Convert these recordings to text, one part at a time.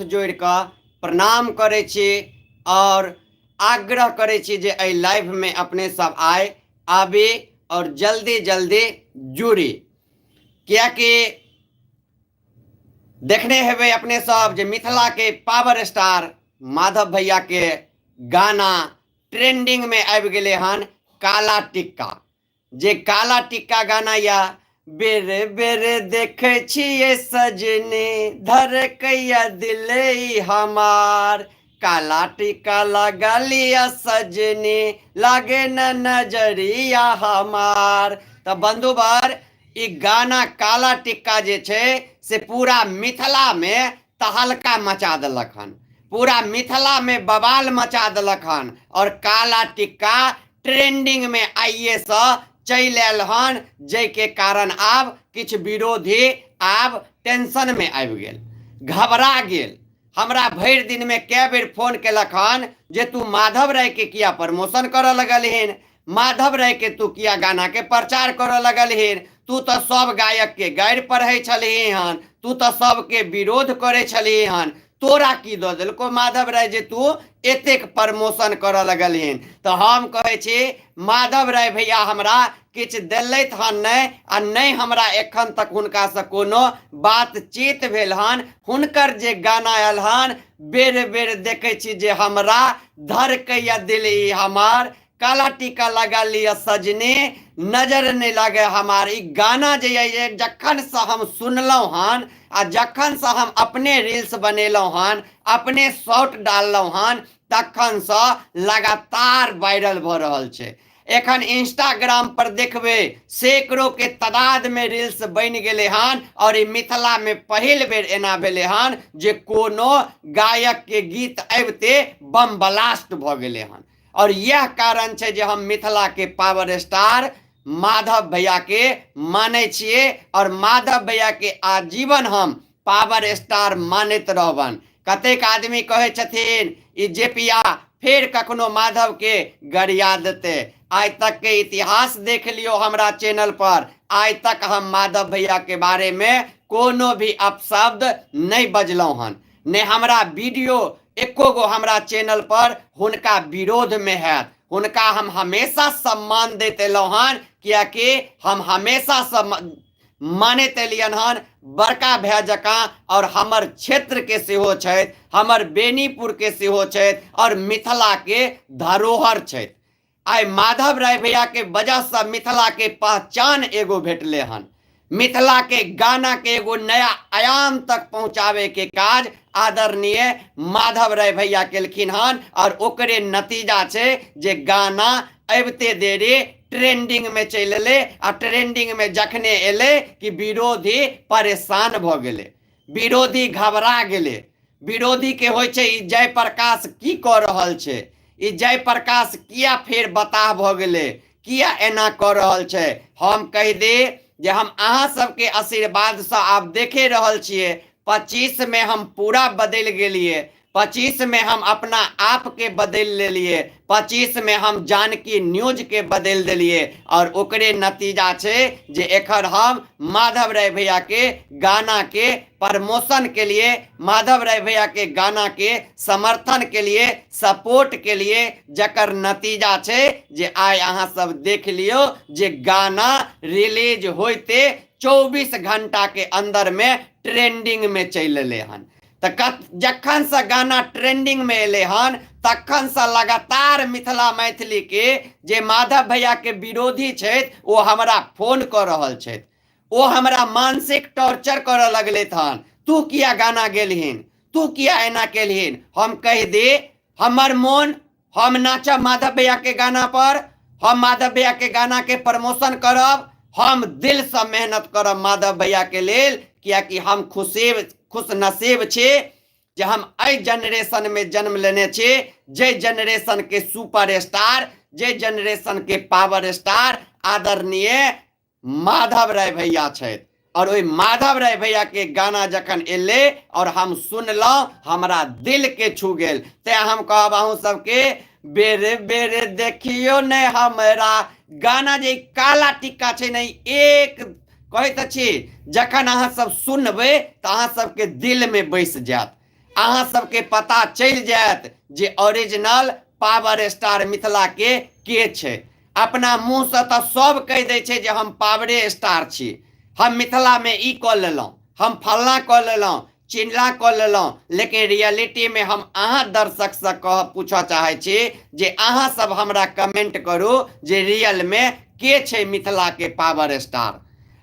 जोड़ि कऽ प्रणाम करै छी आओर आग्रह करै छी जे एहि लाइवमे अपने सब आइ आबी आओर जल्दी जल्दी जुड़ी, किएकि देखने हेबै अपने सब जे मिथिलाके पावर स्टार माधव भैयाके गाना ट्रेंडिंगमे आबि गेलै हन, काला टिक्का। जे काला टिक्का गाना या बेर बेर देखै छियै सजनी धड़कैया दिल ई हमार, काला टिक्का लगा लिया सजनी लागे न नजरिया हमार। तऽ बंधुवर, ई गाना काला टिक्का जे छै से पूरा मिथिलामे तहलका मचा देलक हन, पूरा मिथिलामे बवाल मचा देलक हन आओर काला टिक्का ट्रेंडिंगमे आइएसँ चलि आयल हन, जाहिके कारण आब किछु विरोधी आब टेंशनमे आबि गेल, घबरा गेल। हमरा भरि दिनमे कए बेर फोन केलक हन जे तू माधव रायके किया प्रमोशन करऽ लगलहिन, माधव रायके तू किया गानाके प्रचार करऽ लगलहिन, तू तऽ सब गायकके गारि पढ़ै छलही हन, तू तऽ सबके विरोध करै छलही हन, तोरा की दऽ देलको माधव राय जे तू एतेक प्रमोशन करऽ लगलहिन। तऽ हम कहै छी माधव राय भैया हमरा किछु देलथि हन नहि, आ नहि हमरा एखन तक हुनकासँ कोनो बातचीत भेल हन। हुनकर जे गाना आयल हन बेर बेर देखै छी जे हमरा धड़कैया दिल ई हमार, काला टीका लगा लिअ सजनी नजर नहि लागे हमार। ई गाना जे यऽ जखनसँ हम सुनलहुँ हन आ जखनसँ हम अपने रील्स बनेलहुँ हन, अपने शॉर्ट डाललहुँ हन, तखनसँ लगातार वायरल भऽ रहल छै। एखन इंस्टाग्राम पर देखबै सैकड़ों के तादाद में रील्स बनि गेलै हन और ई मिथिला में पहिल बेर एना भेलै हन जे कोनो गायक के गीत अबिते बम ब्लास्ट भऽ गेलै हन। और यह कारण छै जे हम मिथिला के पावर स्टार माधव भैया के मानै छियै और माधव भैया के आजीवन हम पावर स्टार मानैत रहबन। कतेक आदमी कहै छथिन ई जेपिया फेर कखनो माधव के गरिया देतै। आइ तक के इतिहास देख लियौ हमरा चैनल पर, आइ तक हम माधव भैया के बारे में कोनो भी अपशब्द नहि बजलहुँ हन, ने हमरा वीडियो एको गो हमरा चैनल पर हुनका विरोध में हैत। हुनका हम हमेशा सम्मान दैत एलहुँ हन, कियाकि हम हमेशा मानैत एलियन हन बड़का भाय जकाँ, और हमर क्षेत्र के सेहो छथि, हमर बेनीपुर के सेहो छथि और मिथिला के धरोहर छथि। आइ माधव राय भैया के वजह से मिथिला के पहचान एगो भेटले हन, मिथिला के गाना के एगो नया आयाम तक पहुंचावे के काज आदरणीय माधव राय भैया केलखिन हन और ओकरे नतीजा छै जे गाना अबिते देरी ट्रेंडिंग में चलि एलै आ ट्रेंडिंग में जखने एलै कि विरोधी परेशान भऽ गेलै, विरोधी घबरा गेलै। विरोधी के होइ छै ई जयप्रकाश की कऽ रहल छै, ई जयप्रकाश किया फेर बताह भऽ गेलै, किया एना कऽ रहल छै। हम कहि दी जे हम अहाँ सबके आशीर्वादसँ आब देखे रहल छियै 25 में हम पूरा बदलि गेलियै, 25 में हम अपना आप के बदलि लेलियै, 25 में हम जानकी न्यूज के बदलि देलियै और ओकरे नतीजा छै जे एखन हम माधव राय भैया के गाना के प्रमोशन के लिए, माधव राय भैया के गाना के समर्थन के लिए, सपोर्ट के लिए, जकर नतीजा छै जे आइ अहाँ सब देख लियौ जे गाना रिलीज होइते 24 घंटा के अंदर में ट्रेंडिंग में चलि एलै हन। तऽ जखन से गाना ट्रेंडिंग में एलै हन तखन से लगातार मिथिला मैथिली के जे माधव भैया के विरोधी छथि ओ हमरा फोन कऽ रहल छथि, ओ हमरा मानसिक टॉर्चर करऽ लगलथि हन, तू किया गाना गेलहिन, तू किया एना केलहिन। हम कहि दी हमर मोन, हम नाचब माधव भैया के गाना पर, हम माधव भैया के गाना के प्रमोशन करब, हम दिल से मेहनत करब माधव भैया के लेल, कियाकि हम खुश नसीब छी जे हम एहि जनरेशन में जन्म लेने छी, जे जनरेशन के सुपर स्टार, जे जनरेशन के पावर स्टार आदरणीय माधव राय भैया छथि। और ओहि माधव राय भैया के गाना जखन एलै और हम सुनलहुँ हमरा दिल के छू गेल। तें हम कहब अहूँ सबके बेर बेर देखियो ने हमरा गाना जे काला टिक्का छै ने, एक कहैत छी जखन अहाँ सब सुनबै तऽ अहाँ सबके दिल में बैस जायत। अहाँ सबके पता चलि जायत जे ओरिजिनल पावर स्टार मिथिला के छै। अपना मुँहसँ तऽ सब कहि दै छै जे हम पावरे स्टार छी, हम मिथिलामे ई कऽ लेलहुँ, हम फल्लाँ कऽ लेलहुँ, चिल्लाँ कऽ लेलहुँ, लेकिन रियलिटीमे हम अहाँ दर्शकसँ पूछऽ चाहै छी जे अहाँ सब हमरा कमेंट करू जे रियलमे के छै मिथिलाके पावर स्टार।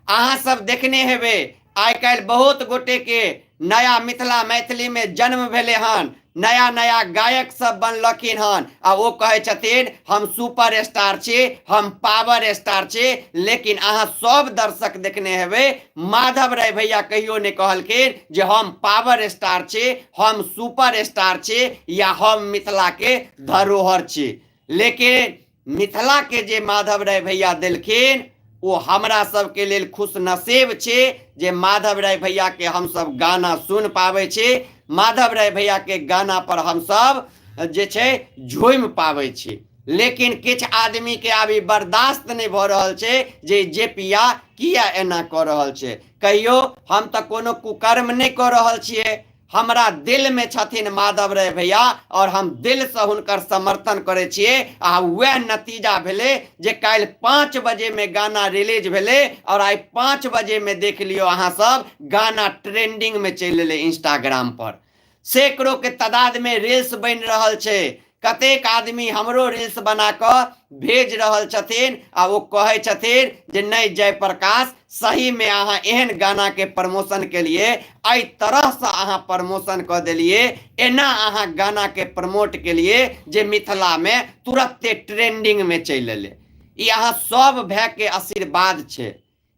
अहाँ सब देखने हेबै आइ काल्हि बहुत गोटेके नया मिथिला मैथिलीमे जन्म भेलै हन, नया नया गायक सब बनलखिन हन आ ओ कहै छथिन हम सुपर स्टार छी, हम पावर स्टार छी। लेकिन अहाँ सब दर्शक देखने हेबै माधव राय भैया कहियो नहि कहलखिन जे हम पावर स्टार छी, हम सुपर स्टार छी या हम मिथिलाके धरोहर छी। लेकिन मिथिलाके जे माधव राय भैया देलखिन ओ हमरा सबके लेल खुशनसीब छी जे माधव राय भैयाके हमसब गाना सुनि पाबै छी, माधव राय भैयाके गाना पर हमसब जे छै झूमि पाबै छी। लेकिन किछु आदमीके आब ई बर्दाश्त नहि भऽ रहल छै जे जेपिया किया एना कऽ रहल छै। कहियो हम तऽ कोनो कुकर्म नहि कऽ रहल छियै, हमरा दिलमे छथिन माधव राय भैया और हम दिलसँ हुनकर समर्थन करै छियै। आ वएह नतीजा भेलै जे काल्हि 5 बजेमे गाना रिलीज भेलै और आइ 5 बजेमे देख लियौ अहाँ सब गाना ट्रेंडिंगमे चलि एलै इंस्टाग्राम पर। सैकड़ों के तादादमे रील्स बनि रहल छै, कतेक आदमी हमरो रील्स बना कऽ भेज रहल छथिन आ ओ कहै छथिन जे नहि जयप्रकाश सहीमे अहाँ एहन गानाके प्रमोशन केलिए, एहि तरहसँ अहाँ प्रमोशन कऽ देलिए, एना अहाँ गानाके प्रमोट केलिए जे मिथिलामे तुरत्ते ट्रेंडिंगमे चलि एलै। ई अहाँ सब भायके आशीर्वाद छै,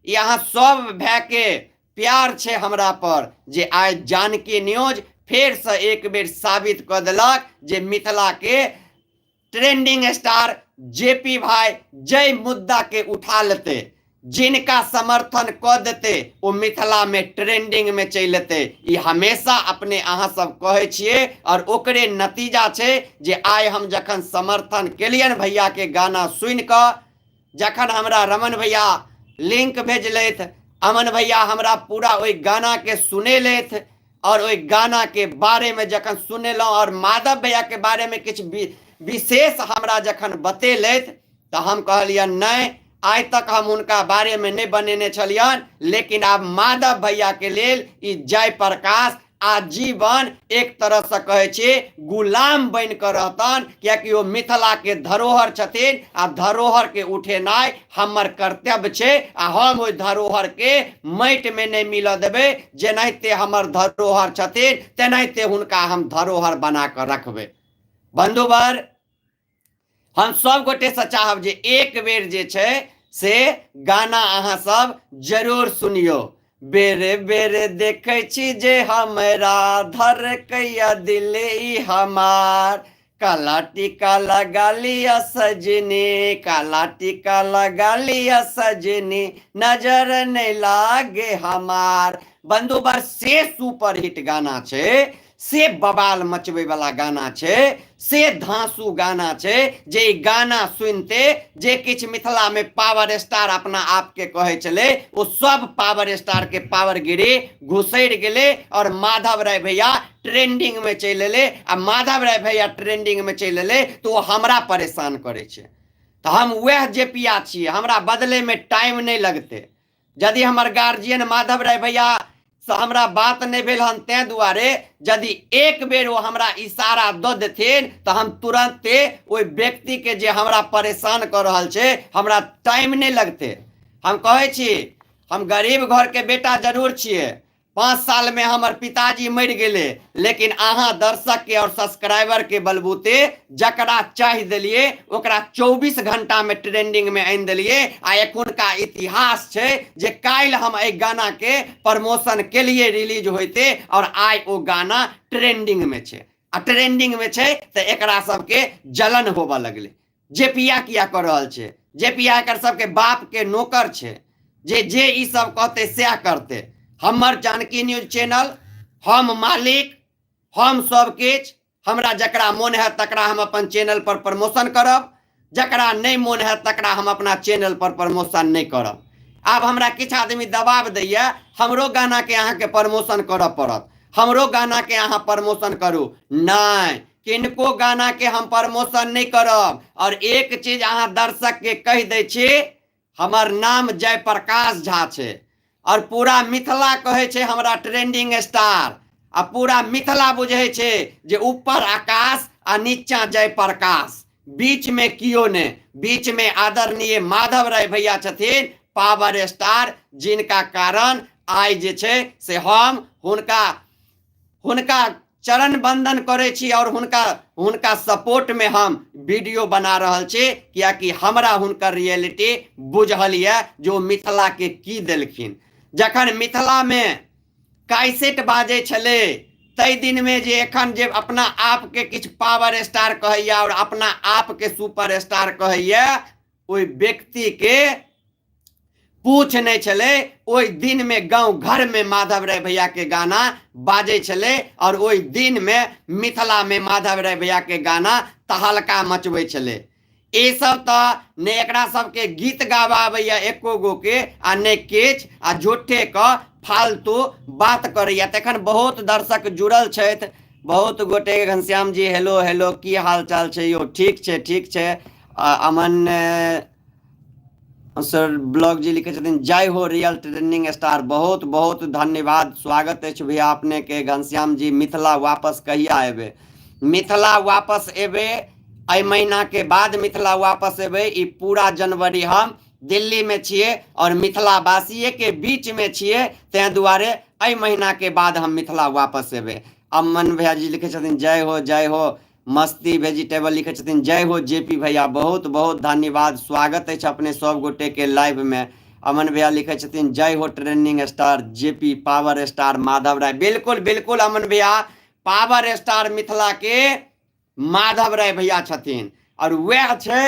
ई अहाँ सब भायके प्यार छै हमरा पर जे आइ जानकी न्यूज फेरसँ एक बेर साबित कऽ देलक जे मिथिलाके ट्रेंडिंग स्टार जेपी भाई जै मुद्दा के उठा लेते, जिनका समर्थन कऽ देते ओ मिथिला में ट्रेंडिंग में चलि एतै। ई हमेशा अपने अहाँ सब कहै छियै और ओकरे नतीजा छै जे आइ हम जखन समर्थन केलियनि भैया के गाना सुनि कऽ, जखन हमरा रमन भैया लिंक भेजलथि, अमन भैया हमरा पूरा ओहि गाना के सुनेलथि और ओहि गाना के बारे में जखन सुनेलहुँ और माधव भैया के बारे में किछु विशेष हमरा जखन बतेलथि तऽ हम कहलियनि नहि, आइ तक हम हुनका बारे में नहि बनेने छलियनि, लेकिन आब माधव भैया के लेल ई जयप्रकाश आजीवन एक तरहसँ कहै छी गुलाम बनि कऽ रहतनि, कियाकि ओ मिथिलाके धरोहर छथिन आ धरोहरके उठेनाइ हमर कर्तव्य छै आ हम ओहि धरोहरके माटिमे नहि मिलऽ देबै। जेनाहिते हमर धरोहर छथिन तेनाहिते हुनका हम धरोहर बना कऽ रखबै। बंधुवर, हम सब गोटेसँ चाहब जे एक बेर जे छै से गाना अहाँ सब जरूर सुनियौ। बेर बेर देखै छी जे हमरा धड़कैया दिल ई हमार, काला टीका लगा लिया सजनी, काला टीका लगा लिया सजनी, नजर नहीं लागे हमार। बंधुवर, से सुपर हिट गाना छै, से बवाल मचबै वाला गाना छै, से धांसू गाना छै जे ई गाना सुनते जे किछु मिथिला में पावर स्टार अपना आप के कहै छलै ओ सब पावर स्टार के पावरगिरी घुसैड़ गेलै और माधव राय भैया ट्रेंडिंग में चलि एलै। आ माधव राय भैया ट्रेंडिंग में चलि एलै तऽ ओ हमरा परेशान करै छै, तऽ हम वएह जेपिया छियै, हमरा बदले में टाइम नहि लगतै। यदि हमर गार्जियन माधव राय भैया से हमरा बात नहि भेल हन तें दुआरे यदि एक बेर ओ हमरा इशारा दऽ देथिन तऽ हम तुरन्ते ओहि व्यक्तिके जे हमरा परेशान कऽ रहल छै हमरा टाइम नहि लगतै। हम कहै छी हम गरीब घरके बेटा जरूर छियै, 5 साल में हमर पिताजी मरि गेलै, लेकिन अहाँ दर्शक के और सब्सक्राइबर के बलबूते जकरा चाहि देलियै ओकरा 24 घंटा में ट्रेंडिंग में आनि देलियै। आ एखुनका इतिहास छै जे काल्हि हम एहि गाना के प्रमोशन केलियै रिलीज होइते और आइ ओ गाना ट्रेंडिंग में छै। आ ट्रेंडिंग में छै तऽ एकरा सबके जलन होबऽ लगलै। जेपिया किया कऽ रहल छै, जेपिया एकर सबके बाप के नौकर छै, जे जे ई सब कहतै सएह करतै। हमर जानकी न्यूज चैनल, हम मालिक, हम सब किछु, हमरा जकरा मोन हैत तकरा हम अपन चैनल पर प्रमोशन करब, जकरा नहि मोन हैत तकरा हम अपना चैनल पर प्रमोशन नहि करब। आब हमरा किछु आदमी दबाव दैया हमरो गानाके अहाँके प्रमोशन करऽ पड़त। हमरो गानाके अहाँ प्रमोशन करू। नहि, किनको गानाके हम प्रमोशन नहि करब। और एक चीज अहाँ दर्शकके कहि दै छी, हमर नाम जयप्रकाश झा छै और पूरा मिथिला कहै छै हमरा ट्रेंडिंग स्टार, आ पूरा मिथिला बुझै छै जे ऊपर आकाश आ नीचा जयप्रकाश, बीच में कियो ने, बीच में आदरणीय माधव राय भैया छथिन पावर स्टार, जिनका कारण आइ जे छै से हम हुनका हुनका चरण बंदन करै छी और हुनका हुनका सपोर्ट में हम वीडियो बना रहल छी, कियाकि हमरा हुनकर रियलिटी बुझल यऽ जो मिथिला के की देलखिन। जखन मिथिला में कैसेट बाजै छलै ताहि दिनमे जे एखन जे अपना आपके किछु पावर स्टार कहैया और अपना आपके सुपर स्टार कहैया, ओहि व्यक्तिके पूछ नहि छलै। ओहि दिनमे गाँव घरमे माधव राय भैयाके गाना बाजै छलै और ओहि दिनमे मिथिलामे माधव राय भैयाके गाना तहलका मचबै छलै। ई सब तऽ ने एकरा सबके गीत गाबऽ आबैया एको गो के आ ने किछु, आ झूठे के फालतू बात करैया। तखन बहुत दर्शक जुड़ल छथि, बहुत गोटे। घनश्याम जी हेलो हेलो, की हाल चाल छै यौ? ठीक छै, ठीक छै। अमन सर ब्लॉग जी लिखै छथिन जय हो रियल ट्रेंडिंग स्टार, बहुत बहुत धन्यवाद, स्वागत अछि भैया अपने के। घनश्याम जी मिथिला वापस कहिया एबै? मिथिला वापस एबै एहि महीना के बाद, मिथिला वापस एबै। ई पूरा जनवरी हम दिल्ली में छियै और मिथिलावासिये के बीच में छियै, ताहि दुआरे एहि महीना के बाद हम मिथिला वापस एबै। अमन भैया जी लिखै छथिन जय हो जय हो। मस्ती वेजिटेबल लिखै छथिन जय हो जे पी भैया, बहुत बहुत धन्यवाद, स्वागत अछि अपने सब गोटे के लाइव में। अमन भैया लिखै छथिन जय हो trending star J P power star Madhav Rai. बिल्कुल बिल्कुल अमन भैया, पावर स्टार मिथिला के माधव राय भैया छथिन और वएह छै,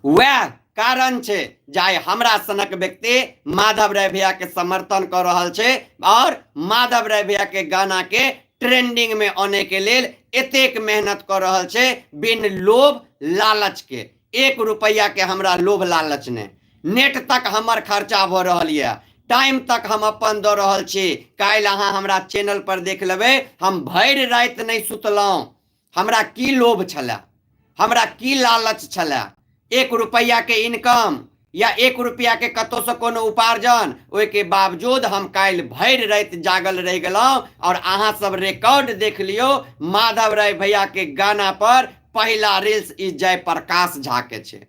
वएह कारण छै जे आइ हमरा सनक व्यक्ति माधव राय भैया के समर्थन कऽ रहल छै और माधव राय भैया के गाना के ट्रेंडिंग में आने के लेल एतेक मेहनत कऽ रहल छै बिन लोभ लालच के। एक रुपैआ के हमरा लोभ लालच नहि, नेट तक हमर खर्चा भऽ रहल यऽ, टाइम तक हम अपन दऽ रहल छी। काल्हि अहाँ हमरा चैनल पर देख लेबै, हम भरि राति नहि सुतलहुँ। हमरा की लोभ छलए, हमरा की लालच छलए? एक रुपैआके इनकम या एक रुपैआके कतहुसँ कोनो उपार्जन, ओहिके बावजूद हम काल्हि भरि राति जागल रहि गेलहुँ। आओर अहाँ सब रिकॉर्ड देख लियौ, माधव राय भैयाके गाना पर पहिला रील्स ई जयप्रकाश झाके छै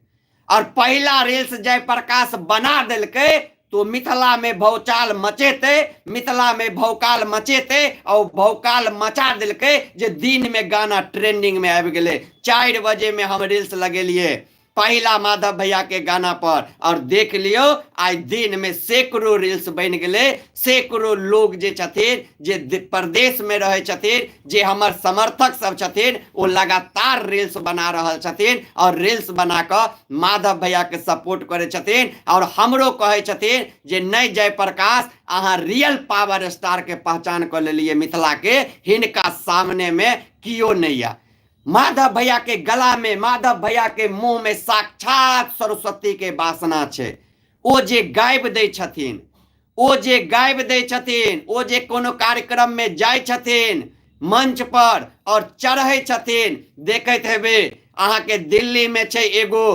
और पहिला रील्स जयप्रकाश बना देलकै तो मिथिला में भौचाल मचेते, मिथिला में भौकाल मचेते, और भौकाल मचा देलकै जे दिन में गाना ट्रेंडिंग में आबि गेलै। 4 बजे में हम रील्स लगेलिए पहिला माधव भैया के गाना पर और देख लियो आइ दिन में सैकड़ों रील्स बनि गेलै। सैकड़ों लोग जे छथिन, जे प्रदेश में रहै छथिन, जे हमर समर्थक सब छथिन, ओ लगातार रील्स बना रहल छथिन और रील्स बना कऽ माधव भैया के सपोर्ट करै छथिन और हमरो कहै छथिन जे नहि जयप्रकाश, अहाँ रियल पावर स्टार के पहचान कऽ लेलियै मिथिला के, हिनका सामने में कियो नहि यऽ। माधव भैया के गला में, माधव भैया के मुंह में साक्षात सरस्वती के वासना छै। ओ जे गाबि दै छथिन, ओ जे गाबि दै छथिन, ओ जे कोनो कार्यक्रममे जाइ छथिन मंच पर और चढ़ै छथिन, देखैत हेबै अहाँके दिल्लीमे छै एगो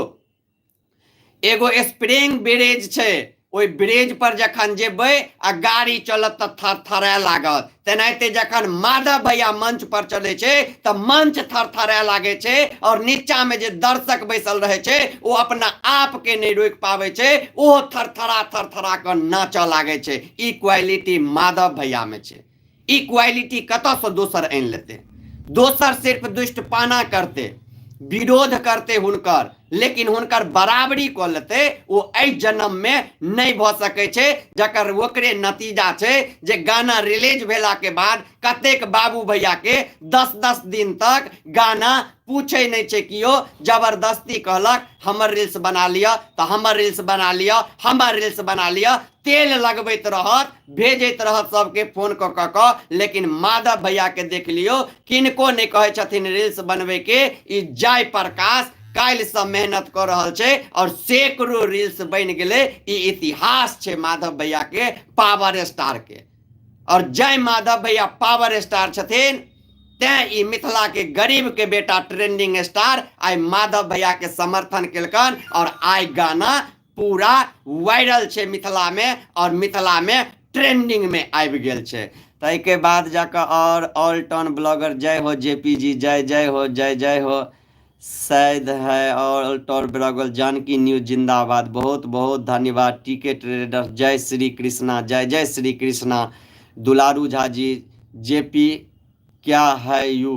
एगो स्प्रिंग ब्रिज छै, ओहि ब्रिज पर जखन जेबै आ गाड़ी चलत तऽ थरथराए लागत। तेनाहिते जखन माधव भैया मंच पर चलै छै तऽ मंच थरथराए लागै छै और नीचा में जे दर्शक बैसल रहै छै ओ अपना आप के नहि रोकि पाबै छै, ओहो थरथरा थरथरा कऽ नाचऽ लागै छै। ई क्वालिटी माधव भैया में छै। ई क्वालिटी कतऽसँ दोसर आनि लेतै? दोसर सिर्फ दुष्टपाना करतै, विरोध करतै हुनकर, लेकिन हुनकर बराबरी कऽ लेतै ओ एहि जन्ममे नहि भऽ सकै छै। जकर ओकरे नतीजा छै जे गाना रिलीज भेलाके बाद कतेक बाबू भैयाके 10-10 दिन तक गाना पूछै नहि छै कियो, जबरदस्ती कहलक हमर रील्स बना लिअ तऽ हमर रील्स बना लिअ, हमर रील्स बना लिअ, तेल लगबैत रहत, भेजैत रहत सबके फोन कऽ कऽ कऽ। लेकिन माधव भैया के देख लियौ, किनको नहि कहै छथिन रील्स बनबैके। ई जय प्रकाश काल्हिसँ मेहनत कऽ रहल छै और सैकड़ों रील्स बनि गेलै। ई इतिहास छै माधव भैया के पावर स्टार के। आओर जय माधव भैया पावर स्टार छथिन, तैं ई मिथिला के गरीब के बेटा ट्रेंडिंग स्टार आइ माधव भैया के समर्थन केलकन और आइ गाना पूरा वायरल छै मिथिला में और मिथिला में ट्रेंडिंग में आबि गेल छै। ताहिके बाद जाकऽ और ऑल टन ब्लॉगर जय हो जे पी जी, जय जय हो, जय जय हो शायद है। और टॉर ब्लॉगर जानकी न्यूज जिंदाबाद, बहुत बहुत धन्यवाद। टी के ट्रेडर जय श्री कृष्णा, जय जय श्री कृष्णा। दुलारू झा जी जे पी क्या है यू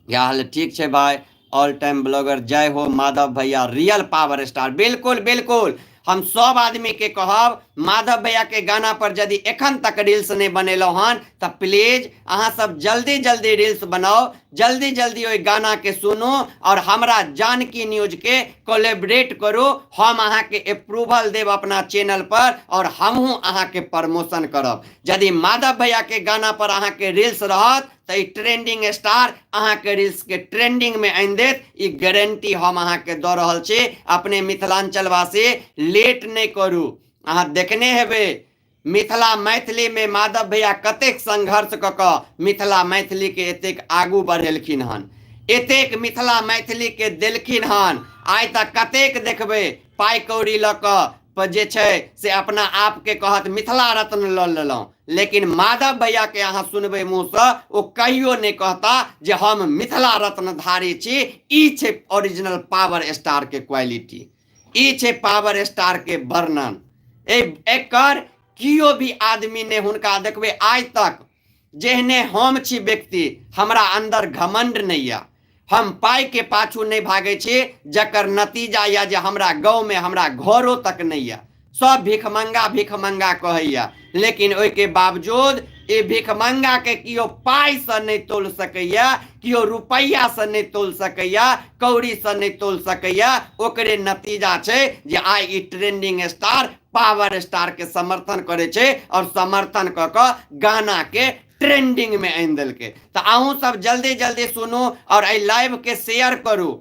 क्या हाल है? ठीक छै भाई। ऑल टाइम ब्लॉगर जय हो माधव भैया, रियल पावर स्टार। बिल्कुल बिल्कुल, हम सब आदमी के कहब माधव भैया के गाना पर यदि एखन तक रील्स नहीं बनेलहुँ हन तऽ प्लीज अहाँ सब जल्दी जल्दी रील्स बनाउ, जल्दी जल्दी ओहि गाना के सुनू और हमरा जानकी न्यूज के कोलेबरेट करू। हम अहाँके अप्रूवल देब अपना चैनल पर और हमहूँ अहाँके प्रमोशन करब। यदि माधव भैया के गाना पर अहाँके रील्स रहत तऽ ई ट्रेंडिंग स्टार अहाँके रील्सके ट्रेंडिंगमे आनि देत, ई गारंटी हम अहाँके दऽ रहल छी। अपने मिथिलाञ्चलवासी लेट नहि करू। अहाँ देखने हेबै मिथिला मैथिलीमे माधव भैया कतेक संघर्ष कऽ कऽ मिथिला मैथिलीके एतेक आगू बढ़ेलखिन हन, एतेक मिथिला मैथिलीके देलखिन हन। आइ तक कतेक देखबै पाइ कौड़ी लऽ कऽ पर जे छै से अपना आपके कहत मिथिला रत्न लऽ लेलहुँ, लेकिन माधव भैयाके अहाँ सुनबै मुँहसँ ओ कहियो नहि कहता जे हम मिथिला रत्नधारी छी। ई छै ओरिजिनल पावर स्टारके क्वालिटी, ई छै पावर स्टारके वर्णन। एकर कियो भी आदमी नहि हुनका देखबै आइ तक। जेहने हम छी व्यक्ति, हमरा अन्दर घमंड नहि यऽ, हम पाइके पाछू नहि भागै छी, जकर नतीजा यऽ जे हमरा गाँवमे हमरा घरो तक नहि यऽ। सब भिखमंगा भिखमंगा कहैया, लेकिन ओहिके बावजूद ई भिखमंगाके केओ पाइसँ नहि तोल सकैया, केओ रुपैआसँ नहि तोल सकैया, कौड़ीसँ नहि तोल सकैया। ओकरे नतीजा छै जे आइ ई ट्रेंडिंग स्टार पावर स्टार के समर्थन करै छै और समर्थन कऽ कऽ गाना के ट्रेंडिंग में आनि देलकै। तऽ अहूँ सब जल्दी जल्दी सुनू और एहि लाइव के शेयर करू।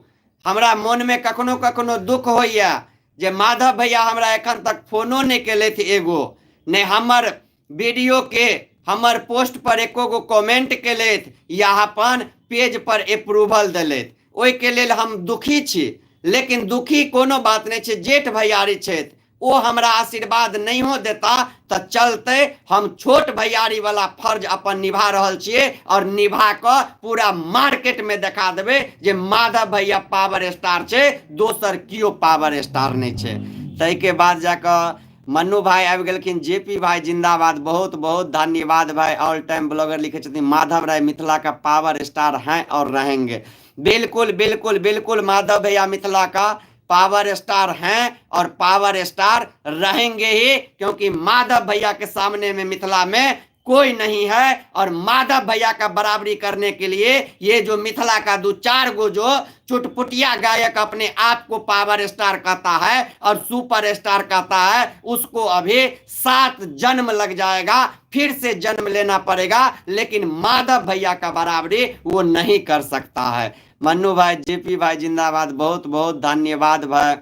हमरा मोन में कखनो कखनो दुख होइया जे माधव भैया हमरा एखन तक फोनो नहि केलथि एगो, नहि हमर वीडियो के हमर पोस्ट पर एको गो कमेंट केलथि या अपन पेज पर अप्रूवल देलथि। ओहिके लेल हम दुखी छी, लेकिन दुखी कोनो बात नहि छै। जेठ भैयारी छथि, ओ हमरा आशीर्वाद नहियो देता तऽ चलतै, हम छोट भैयारी वाला फर्ज अपन निभा रहल छियै और निभा कऽ पूरा मार्केट में देखा देबै जे माधव भैया पावर स्टार छै, दोसर केओ पावर स्टार नहि छै। ताहिके बाद जाकऽ मन्नू भाई आबि गेलखिन, जे पी भाई जिंदाबाद, बहुत बहुत धन्यवाद भाई। ऑल टाइम ब्लॉगर लिखे छथिन माधव राय मिथिला का पावर स्टार हैं और रहेंगे। बिल्कुल बिल्कुल बिल्कुल, माधव भैया मिथिला का पावर स्टार हैं और पावर स्टार रहेंगे ही, क्योंकि माधव भैया के सामने में मिथिला में कोई नहीं है। और माधव भैया का बराबरी करने के लिए ये जो मिथिला का दो चार गो जो चुटपुटिया गायक अपने आप को पावर स्टार कहता है और सुपर स्टार कहता है, उसको अभी 7 जन्म लग जाएगा, फिर से जन्म लेना पड़ेगा, लेकिन माधव भैया का बराबरी वो नहीं कर सकता है। मन्नू भाई, जेपी भाई जिंदाबाद, बहुत बहुत धन्यवाद भाई।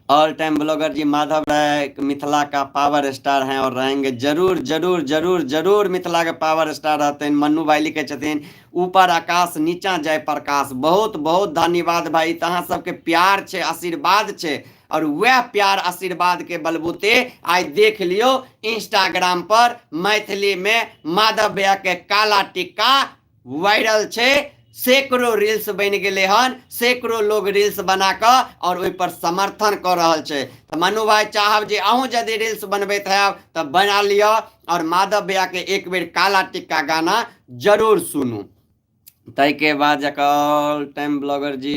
ऑल टाइम ब्लॉगर जी माधव राय मिथिला का पावर स्टार हैं और रहेंगे, जरूर जरूर जरूर जरूर मिथिला के पावर स्टार रहते हैं। मन्नू भाई लिखे छथिन ऊपर आकाश नीचा जय प्रकाश, बहुत बहुत धन्यवाद भाई। तऽ अहाँ सबके प्यार छै, आशीर्वाद छै, और वह प्यार आशीर्वाद के बलबूते आइ देख लियौ इंस्टाग्राम पर मैथिली में माधव भैया के काला टिक्का वायरल छै, सैकड़ों रील्स बनि गेलै हन, सैकड़ों लोग रील्स बना कऽ और ओहि पर समर्थन कऽ रहल छै। तऽ मनु भाई चाहब जे अहूँ यदि रील्स बनबैत हैब तऽ बना लिअ और माधव भैया के एक बेर काला टिक्का गाना जरूर सुनू। ताहिके बाद जकर ऑल टाइम ब्लॉगर जी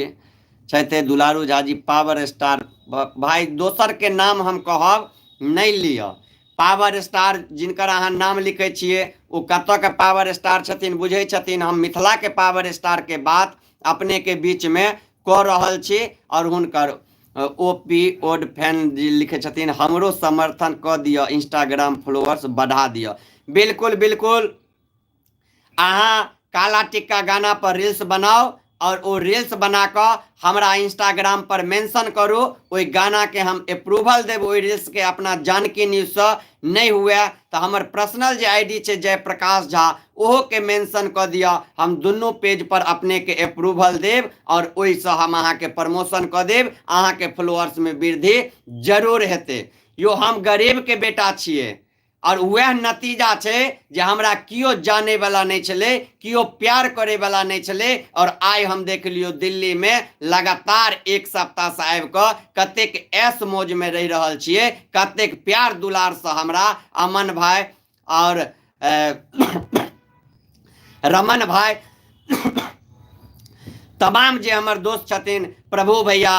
छथि दुलारू झा जी पावर स्टार भाई, दोसर के नाम हम कहब नहि लिअ। पावर स्टार जिनकर अहाँ नाम लिखै छियै ओ कतऽके पावर स्टार छथिन बुझै छथिन। हम मिथिलाके पावर स्टारके बात अपनेके बीचमे कऽ रहल छी। आओर हुनकर ओ पी ओड फैन जी लिखै छथिन हमरो समर्थन कऽ दिअ, इंस्टाग्राम फॉलोअर्स बढ़ा दिअ। बिल्कुल बिल्कुल, अहाँ काला टिक्का गाना पर रील्स बनाउ आओर ओ रील्स बना कऽ हमरा इंस्टाग्राम पर मेंशन करू, ओहि गानाके हम अप्रूवल देब। ओहि रील्सके अपना जानकी न्यूजसँ नहि हुए तऽ हमर पर्सनल जे I D छै जयप्रकाश झा, ओहोके मेंशन कऽ दिअ। हम दुनू पेज पर अपनेके अप्रूवल देब आओर ओहिसँ हम अहाँके प्रमोशन कऽ देब, अहाँके फॉलोअर्समे वृद्धि जरूर हेतै। यौ, हम गरीबके बेटा छियै आओर वएह नतीजा छै जे हमरा केओ जानैवला नहि छलै, केओ प्यार करैवला नहि छलै, आओर आइ हम देख लियौ दिल्लीमे लगातार एक सप्ताहसँ आबि कऽ कतेक ऐश मौजमे रहि रहल छियै, कतेक प्यार दुलारसँ हमरा अमन भाइ आओर रमन भाइ, तमाम जे हमर दोस्त छथिन, प्रभु भैया,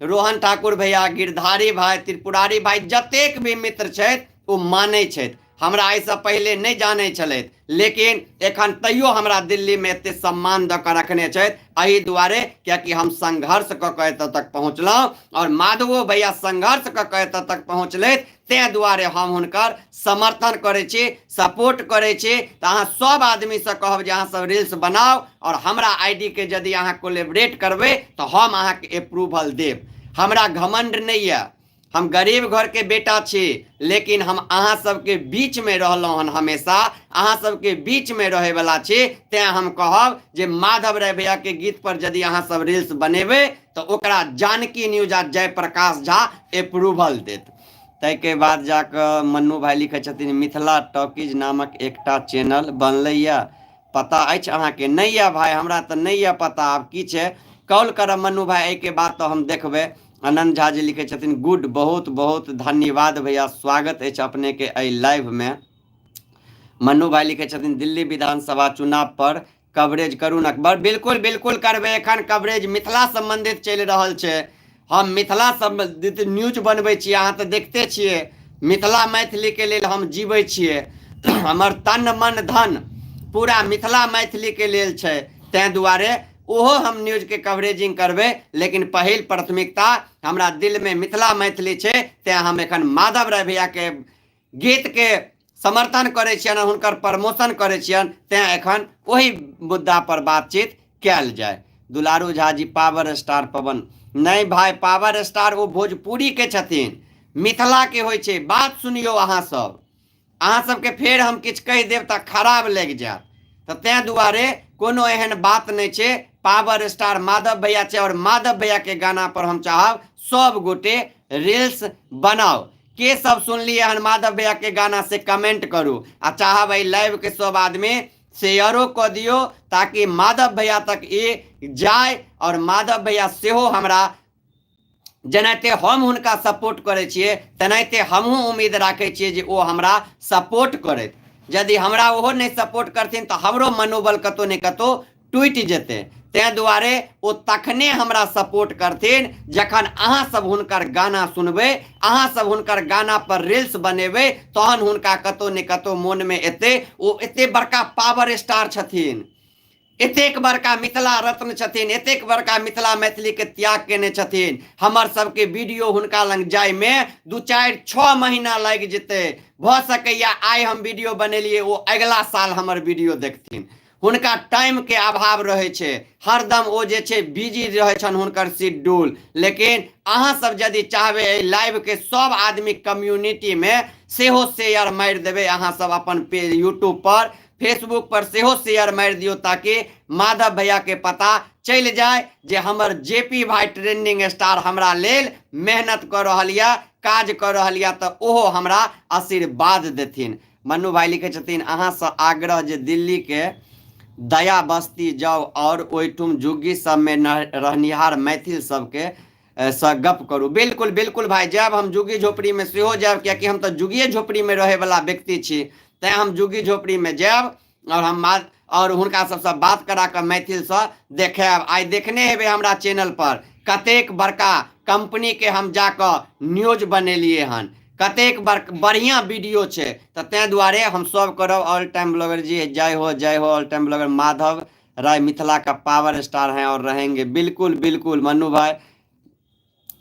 रोहन ठाकुर भैया, गिरधारी भाइ, त्रिपुरारी भाइ, जतेक भी मित्र छथि ओ मानै छथि हमरा। एहिसँ पहिले नहि जानै छलथि, लेकिन एखन तैयो हमरा दिल्लीमे एते सम्मान दऽ कऽ रखने छथि, एहि दुआरे कियाकि हम संघर्ष कऽ कऽ एतऽ तक पहुँचलहुँ आओर माधवो भैया संघर्ष कऽ कऽ एतऽ तक पहुँचलथि। ताहि दुआरे हम हुनकर समर्थन करै छी, सपोर्ट करै छी। तऽ अहाँ सब आदमीसँ कहब जे अहाँ सब रील्स बनाउ आओर हमरा I D के यदि अहाँ कोलेबरेट करबै तऽ हम अहाँके अप्रूवल देब। हमरा घमण्ड नहि यऽ, हम गरीब घरके बेटा छी, लेकिन हम अहाँ सबके बीचमे रहलहुँ हन, हमेशा अहाँ सबके बीचमे रहैवला छी। तेँ हम कहब जे माधव राय भैयाके गीत पर यदि अहाँ सब रील्स बनेबै तऽ ओकरा जानकी न्यूज आ जयप्रकाश झा अप्रूवल देत। ताहिके बाद जाकऽ मन्नू भाइ लिखै छथिन, मिथिला टॉकीज नामक एकटा चैनल बनलैए, पता अछि अहाँके? नहि यऽ भाइ, हमरा तऽ नहि यऽ पता आब की छै। कॉल करब मन्नू भाइ एहिके बाद तऽ हम देखबै। आनन्द झा जी लिखै छथिन गुड, बहुत बहुत धन्यवाद भैया, स्वागत अछि अपनेके एहि लाइवमे। मन्नू भाइ लिखै छथिन, दिल्ली विधानसभा चुनाव पर कवरेज करू ने। बड़ बिल्कुल बिल्कुल करबै। एखन कवरेज मिथिला सम्बन्धित चलि रहल छै। हम मिथिला सम्बन्धित न्यूज बनबै छी, अहाँ तऽ देखते छियै। मिथिला मैथिलीके लेल हम जीबै छियै, हमर तन मन धन पूरा मिथिला मैथिलीके लेल छै। ताहि दुआरे ओहो हम न्यूजके कवरेजिंग करबै, लेकिन पहिल प्राथमिकता हमरा दिलमे मिथिला मैथिली छै। तैँ हम एखन माधव राय भैयाके गीतके समर्थन करै छियनि, हुनकर प्रमोशन करै छियनि, तैँ एखन ओहि मुद्दा पर बातचीत कयल जाय। दुलारू झा जी, पावर स्टार पवन नहि भाई, पावर स्टार ओ भोजपुरीके छथिन, मिथिलाके होइ छै। बात सुनियौ अहाँ सब, अहाँ सबके फेर हम किछु कहि देब तऽ खराब लागि जायत, तऽ ताहि दुआरे कोनो एहन बात नहि छै। पावर स्टार माधव भैया छै आओर माधव भैयाके गाना पर हम चाहब सब गोटे रील्स बनाउ। के सब सुनलियै हन माधव भैया के गाना से कमेंट करू, आ चाहब एहि लाइव के सब आदमी शेयरो कऽ दियौ ताकि माधव भैया तक ई जाय और माधव भैया सेहो हमरा जेनाहिते हम हुनका सपोर्ट करै छियै तेनाहिते हमहूँ उम्मीद राखै छियै जे ओ हमरा सपोर्ट करैत। यदि हमरा ओहो नहि सपोर्ट करथिन तऽ हमरो मनोबल कतहु ने कतहु टूटि जेतै। ताहि दुआरे ओ तखने हमरा सपोर्ट करथिन जखन अहाँ सब हुनकर गाना सुनबै, अहाँ सब हुनकर गाना पर रील्स बनेबै, तहन हुनका कतहु ने कतहु मोनमे एतै। ओ एते बड़का पावर स्टार छथिन, एतेक बड़का मिथिला रत्न छथिन, एतेक बड़का मिथिला मैथिलीके त्याग केने छथिन, हमर सबके वीडियो हुनका लग जाइमे 2 4 6 महीना लागि जेतै। भऽ सकैए आइ हम वीडियो बनेलियै, ओ अगिला साल हमर वीडियो देखथिन। हुनका टाइमके अभाव रहै छै, हरदम ओ जे छै बिजी रहै छनि हुनकर शेड्यूल। लेकिन अहाँ सब यदि चाहबै एहि लाइवके सब आदमी कम्युनिटीमे सेहो शेयर मारि देबै, अहाँ सब अपन पेज यूट्यूब पर फेसबुक पर सेहो शेयर मारि दियौ ताकि माधव भैया के पता चलि जाय जे हमर जे पी भाई ट्रेंडिंग स्टार हमरा लेल मेहनत कऽ रहल यऽ, काज कऽ रहल यऽ, तऽ ओहो हमरा आशीर्वाद देथिन। मन्नू भाई लिखै छथिन, अहाँसँ आग्रह जे दिल्लीके दया बस्ती जाउ आओर ओहिठुम झुग्गी सबमे रहनिहार मैथिल सबके सँ गप करू। बिल्कुल बिल्कुल भाई, जायब हम झुग्गी झोपड़ीमे सेहो जायब, कियाकि हम तऽ झुग्गिए झोपड़ीमे रहैवला व्यक्ति छी, तैँ हम झुग्गी झोपड़ीमे जायब आओर हम आओर हुनका सबसँ बात करा कऽ मैथिलसँ देखायब। आइ देखने हेबै हमरा चैनल पर कतेक बड़का कंपनीके हम जाकऽ न्यूज बनेलियै हन, कतेक बढ़िआँ वीडियो छै, तऽ ताहि दुआरे हम सब करब। ऑल टाइम ब्लॉगर जी जय हो, जय हो all time blogger. Madhav Rai Mithila का पावर स्टार हैं और रहेंगे। बिल्कुल बिल्कुल मन्नू भाई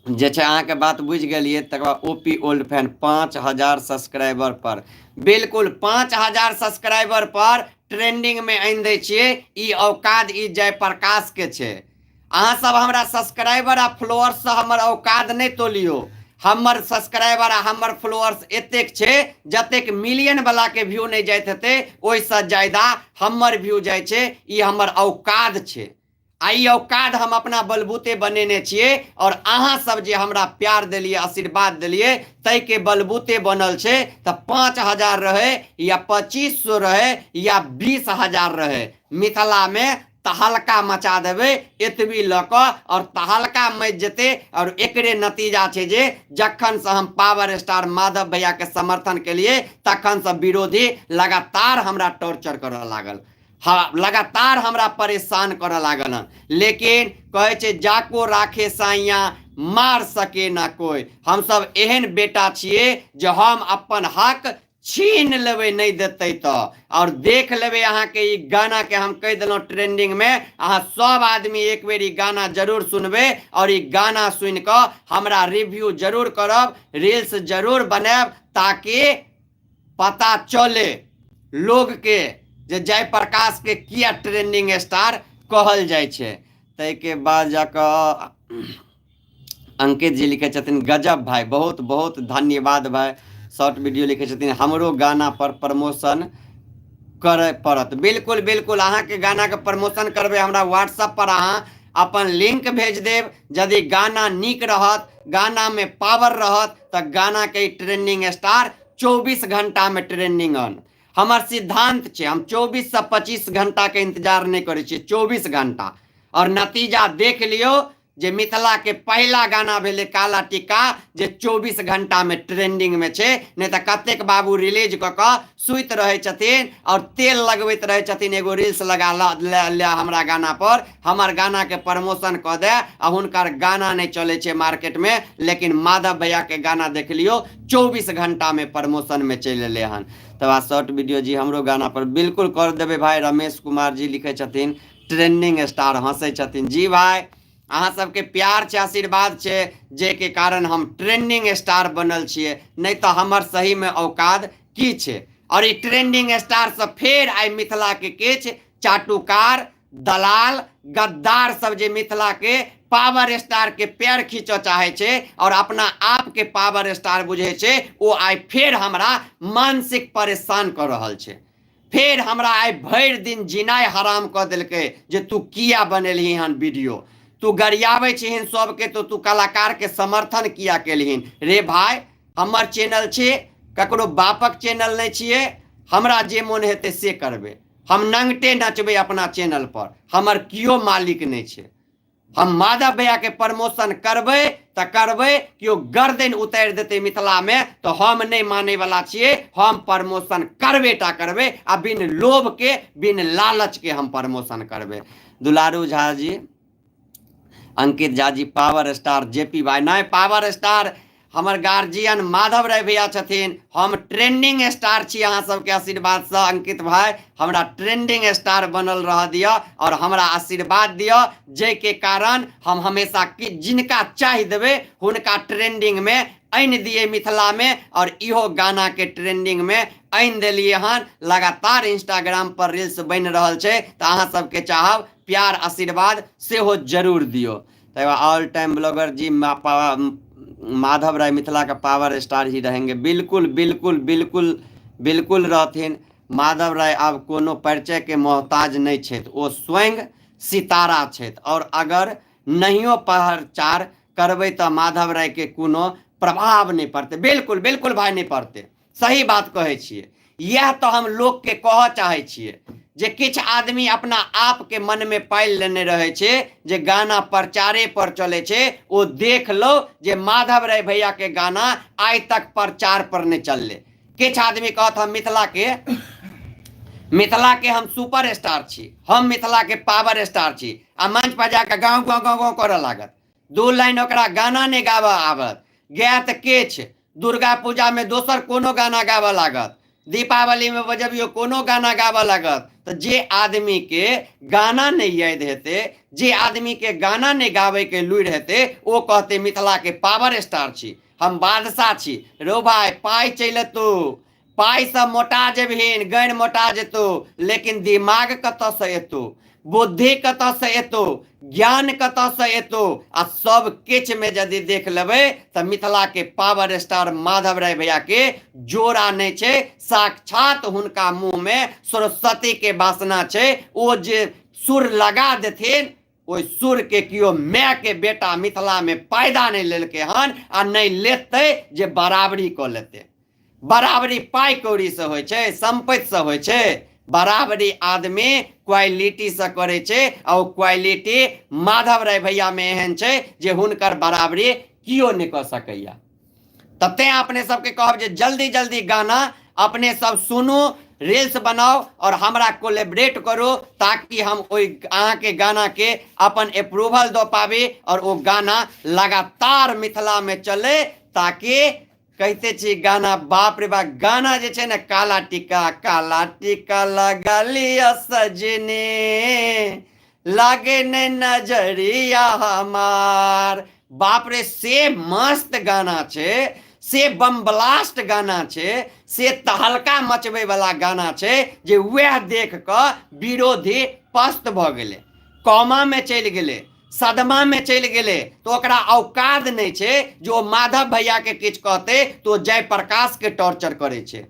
जे छै अहाँके बात बुझि गेलियै। तकर बाद O P old fan 5000 subscriber पर, बिल्कुल 5000 सब्सक्राइबर पर ट्रेंडिंगमे आनि दै छियै। ई औकात ई जयप्रकाशके छै। अहाँ सब हमरा सब्सक्राइबर आ फॉलोअर्स से हमर औकात नहि तोलियो। हमर सब्सक्राइबर आ हमर फॉलोअर्स एतेक छै, जतेक मिलियन वाला के व्यू नहि जाइत हेतै, ओहिसँ ज्यादा हमर व्यू जाइ छै। ई हमर औकात छै आ ई औकात हम अपना बलबूते बनेने छियै और अहाँ सब जे हमरा प्यार देलियै, आशीर्वाद देलियै, ताहिके बलबूते बनल छै। तऽ 5000 रहै या 2500 रहै या 20,000 रहै, मिथिलामे तहलका मचा देबै एतबी लऽ कऽ आओर तहलका मचि जेतै। आओर एकरे नतीजा छै जे जखनसँ हम पावर स्टार माधव भैयाके समर्थन केलियै, तखनसँ विरोधी लगातार हमरा टॉर्चर करऽ लागल, हाँ, लगातार हमरा परेशान करऽ लागल हन। लेकिन कहै छै, जाको राखे साइया मार सके ना कोइ। हमसब एहन बेटा छियै जे हम अपन हक छीन लेबै, नहि देतै तऽ। आओर देख लेबै अहाँके ई गानाके हम कहि देलहुँ ट्रेंडिंगमे। अहाँ सब आदमी एक बेर ई गाना जरूर सुनबै आओर ई गाना सुनि कऽ हमरा रिव्यू जरूर करब, रील्स जरूर बनायब, ताकि पता चले लोगके जे जयप्रकाशके किया ट्रेंडिंग स्टार कहल जाइ छै। ताहिके बाद जाकऽ अंकित जी लिखै छथिन, गजब भाई, बहुत बहुत धन्यवाद भाई। शॉर्ट वीडियो लिखै छथिन, हमरो गाना पर प्रमोशन करय पड़त। बिल्कुल बिल्कुल, अहाँके गानाके प्रमोशन करबै। हमरा व्हाट्सएप पर अहाँ अपन लिंक भेज देब। यदि गाना नीक रहत, गानामे पावर रहत, तऽ गानाके ट्रेंडिंग स्टार 24 घंटामे ट्रेंडिंग अन। हमर सिद्धांत छै, हम 24 से 25 घंटाके इंतजार नहि करै छियै, 24 घंटा। आओर नतीजा देख लियौ जे मिथिला के पहिला गाना भेलै काला टिक्का, जे 24 घंटा में ट्रेंडिंग में छै। नहि तऽ कतेक बाबू रिलीज कऽ कऽ सुति रहै छथिन आओर तेल लगबैत रहै छथिन, एगो रील्स लगा ले, ले हमरा गाना पर, हमर गाना के प्रमोशन कऽ दे, आ हुनकर गाना नहि चलै छै मार्केट में। लेकिन माधव भैया के गाना देख लियौ, 24 घंटा में प्रमोशन में चलि एलै हन। तब बाद शॉर्ट वीडियो जी, हमरो गाना पर। बिल्कुल कर देबै भाई। रमेश कुमार जी लिखै छथिन, ट्रेंडिंग स्टार, हंसै छथिन। जी भाई, अहाँ सबके प्यार छै, आशीर्वाद छै, जाहिके कारण हम ट्रेंडिंग स्टार बनल छियै, नहि तऽ हमर सहीमे औकात की छै? आओर ई ट्रेंडिंग स्टार से फेर आइ मिथिलाके किछु चाटुकार, दलाल, गद्दार सब जे मिथिलाके पावर स्टार के पैर खींचऽ चाहै छै और अपना आप के पावर स्टार बुझै छै, ओ आइ फेर हमरा मानसिक परेशान कऽ रहल छै। फेर हमरा आइ भरि दिन जिनाइ हराम कऽ देलकै जे तू किया बनेलही हन वीडियो, तू गरियाबै छिहीन सबके, तऽ तू कलाकारके समर्थन किया केलहिन? रे भाय, हमर चैनल छै, ककरो बापक चैनल नहि छियै। हमरा जे मोन हेतै से करबै। हम नंगटे नचबै अपना चैनल पर, हमर केओ मालिक नहि छै। हम माधव भैया के प्रमोशन करबै तऽ करबै, केओ गर्दन उतारि देतै मिथिलामे तऽ हम नहि मानै वाला छियै। हम प्रमोशन करबे टा करबै आ बिन लोभ के, बिन लालच के हम प्रमोशन करबै। दुलारू झा जी, अंकित Jha ji, power star J P भाई। नहि, पावर स्टार हमर गार्जियन माधव राय भैया छथिन, हम ट्रेंडिंग स्टार छी अहाँ सबके आशीर्वादसँ। अंकित भाई, हमरा ट्रेंडिंग स्टार बनल रह दिअ आओर हमरा आशीर्वाद दिअ, जाहिके कारण हम हमेशा कि जिनका चाहि देबै हुनका ट्रेंडिंगमे आनि दिए मिथिलामे। आओर इहो गानाके ट्रेंडिंगमे आनि देलियै हन। लगातार इंस्टाग्राम पर रील्स बनि रहल छै, तऽ अहाँ सबके चाहब प्यार आशीर्वाद सेहो जरूर दियौ। तकर बाद ऑल टाइम ब्लॉगर जी, माधव राय मिथिला का पावर स्टार ही रहेंगे। बिल्कुल बिल्कुल बिल्कुल बिल्कुल रहथिन। माधव राय आब कोनो परिचयके मोहताज नहि छथि, ओ स्वयं सितारा छथि। आओर अगर नहियो प्रचार करबै तऽ माधव रायके कोनो प्रभाव नहि पड़तै। बिल्कुल बिल्कुल भाई, नहि पड़तै, सही बात कहै छियै। इएह तऽ हम लोकके कहऽ चाहै छियै जे किछु आदमी अपना आपके मनमे पालि लेने रहै छै जे गाना प्रचारे पर चलै छै। ओ देख लो जे माधव राय भैयाके गाना आइ तक प्रचार पर नहि चललै। किछु आदमी कहत, हम मिथिलाके हम सुपर स्टार छी, हम मिथिलाके पावर स्टार छी, आ मंच पर जाकऽ गाँव गाँव गाँव गाँव करऽ लागत। दू लाइन ओकरा गाना नहि गाबऽ आबत, गायत किछु दुर्गा पूजामे दोसर कोनो गाना गाबऽ लागत, दीपावलीमे बजबियौ कोनो गाना गाबऽ लागत। तऽ जे आदमीके गाना नहि याद हेतै, जे आदमीके गाना नहि गाबैके लुरि हेतै, ओ कहतै मिथिलाके पावर स्टार छी हम, बादशाह छी। रौ भाय, पाइ चलि एतौ, पाइसँ मोटा जेबहिन, गैर मोटा जेतौ, लेकिन दिमाग कतऽसँ एतौ, बुद्धि कतऽसँ एतौ, ज्ञान कतऽसँ एतौ? आ सब किछुमे यदि देख लेबै तऽ मिथिलाके पावर स्टार माधव राय भैयाके जोड़ा नहि छै। साक्षात हुनका मुँहमे सरस्वतीके वासना छै। ओ जे सुर लगा देथिन, ओहि सुरके केओ मायके बेटा मिथिलामे पैदा नहि लेलकै हन आ नहि लेतै जे बराबरी कऽ लेतै। बराबरी पाइ कौड़ीसँ होइ छै, सम्पत्तिसँ होइ छै? बराबरी आदमी क्वालिटीसँ करै छै, आ ओ क्वालिटी माधव राय भैयामे एहन छै जे हुनकर बराबरी केओ नहि कऽ सकैए। तऽ तेँ अपने सबके कहब जे जल्दी जल्दी गाना अपने सब सुनू, रील्स बनाउ आओर हमरा कोलेबरेट करू, ताकि हम ओहि अहाँके गानाके अपन अप्रूवल दऽ पाबी आओर ओ गाना लगातार मिथिलामे चलै, ताकि कहिते छी गाना, बाप रे बाप, गाना जे छै ने, काला टीका, काला टीका लगा लिअ सजनी, लागे ने नजरिया हमार। बाप रे, से मस्त गाना छै, से बम ब्लास्ट गाना छै, से तहलका मचबै वाला गाना छै जे वएह देख कऽ विरोधी पस्त भऽ गेलै, कौमामे चलि गेलै, सदमामे चलि गेलै। तऽ ओकरा औकात नहि छै जे ओ माधव भैयाके किछु कहतै, तऽ ओ जयप्रकाशके टॉर्चर करै छै।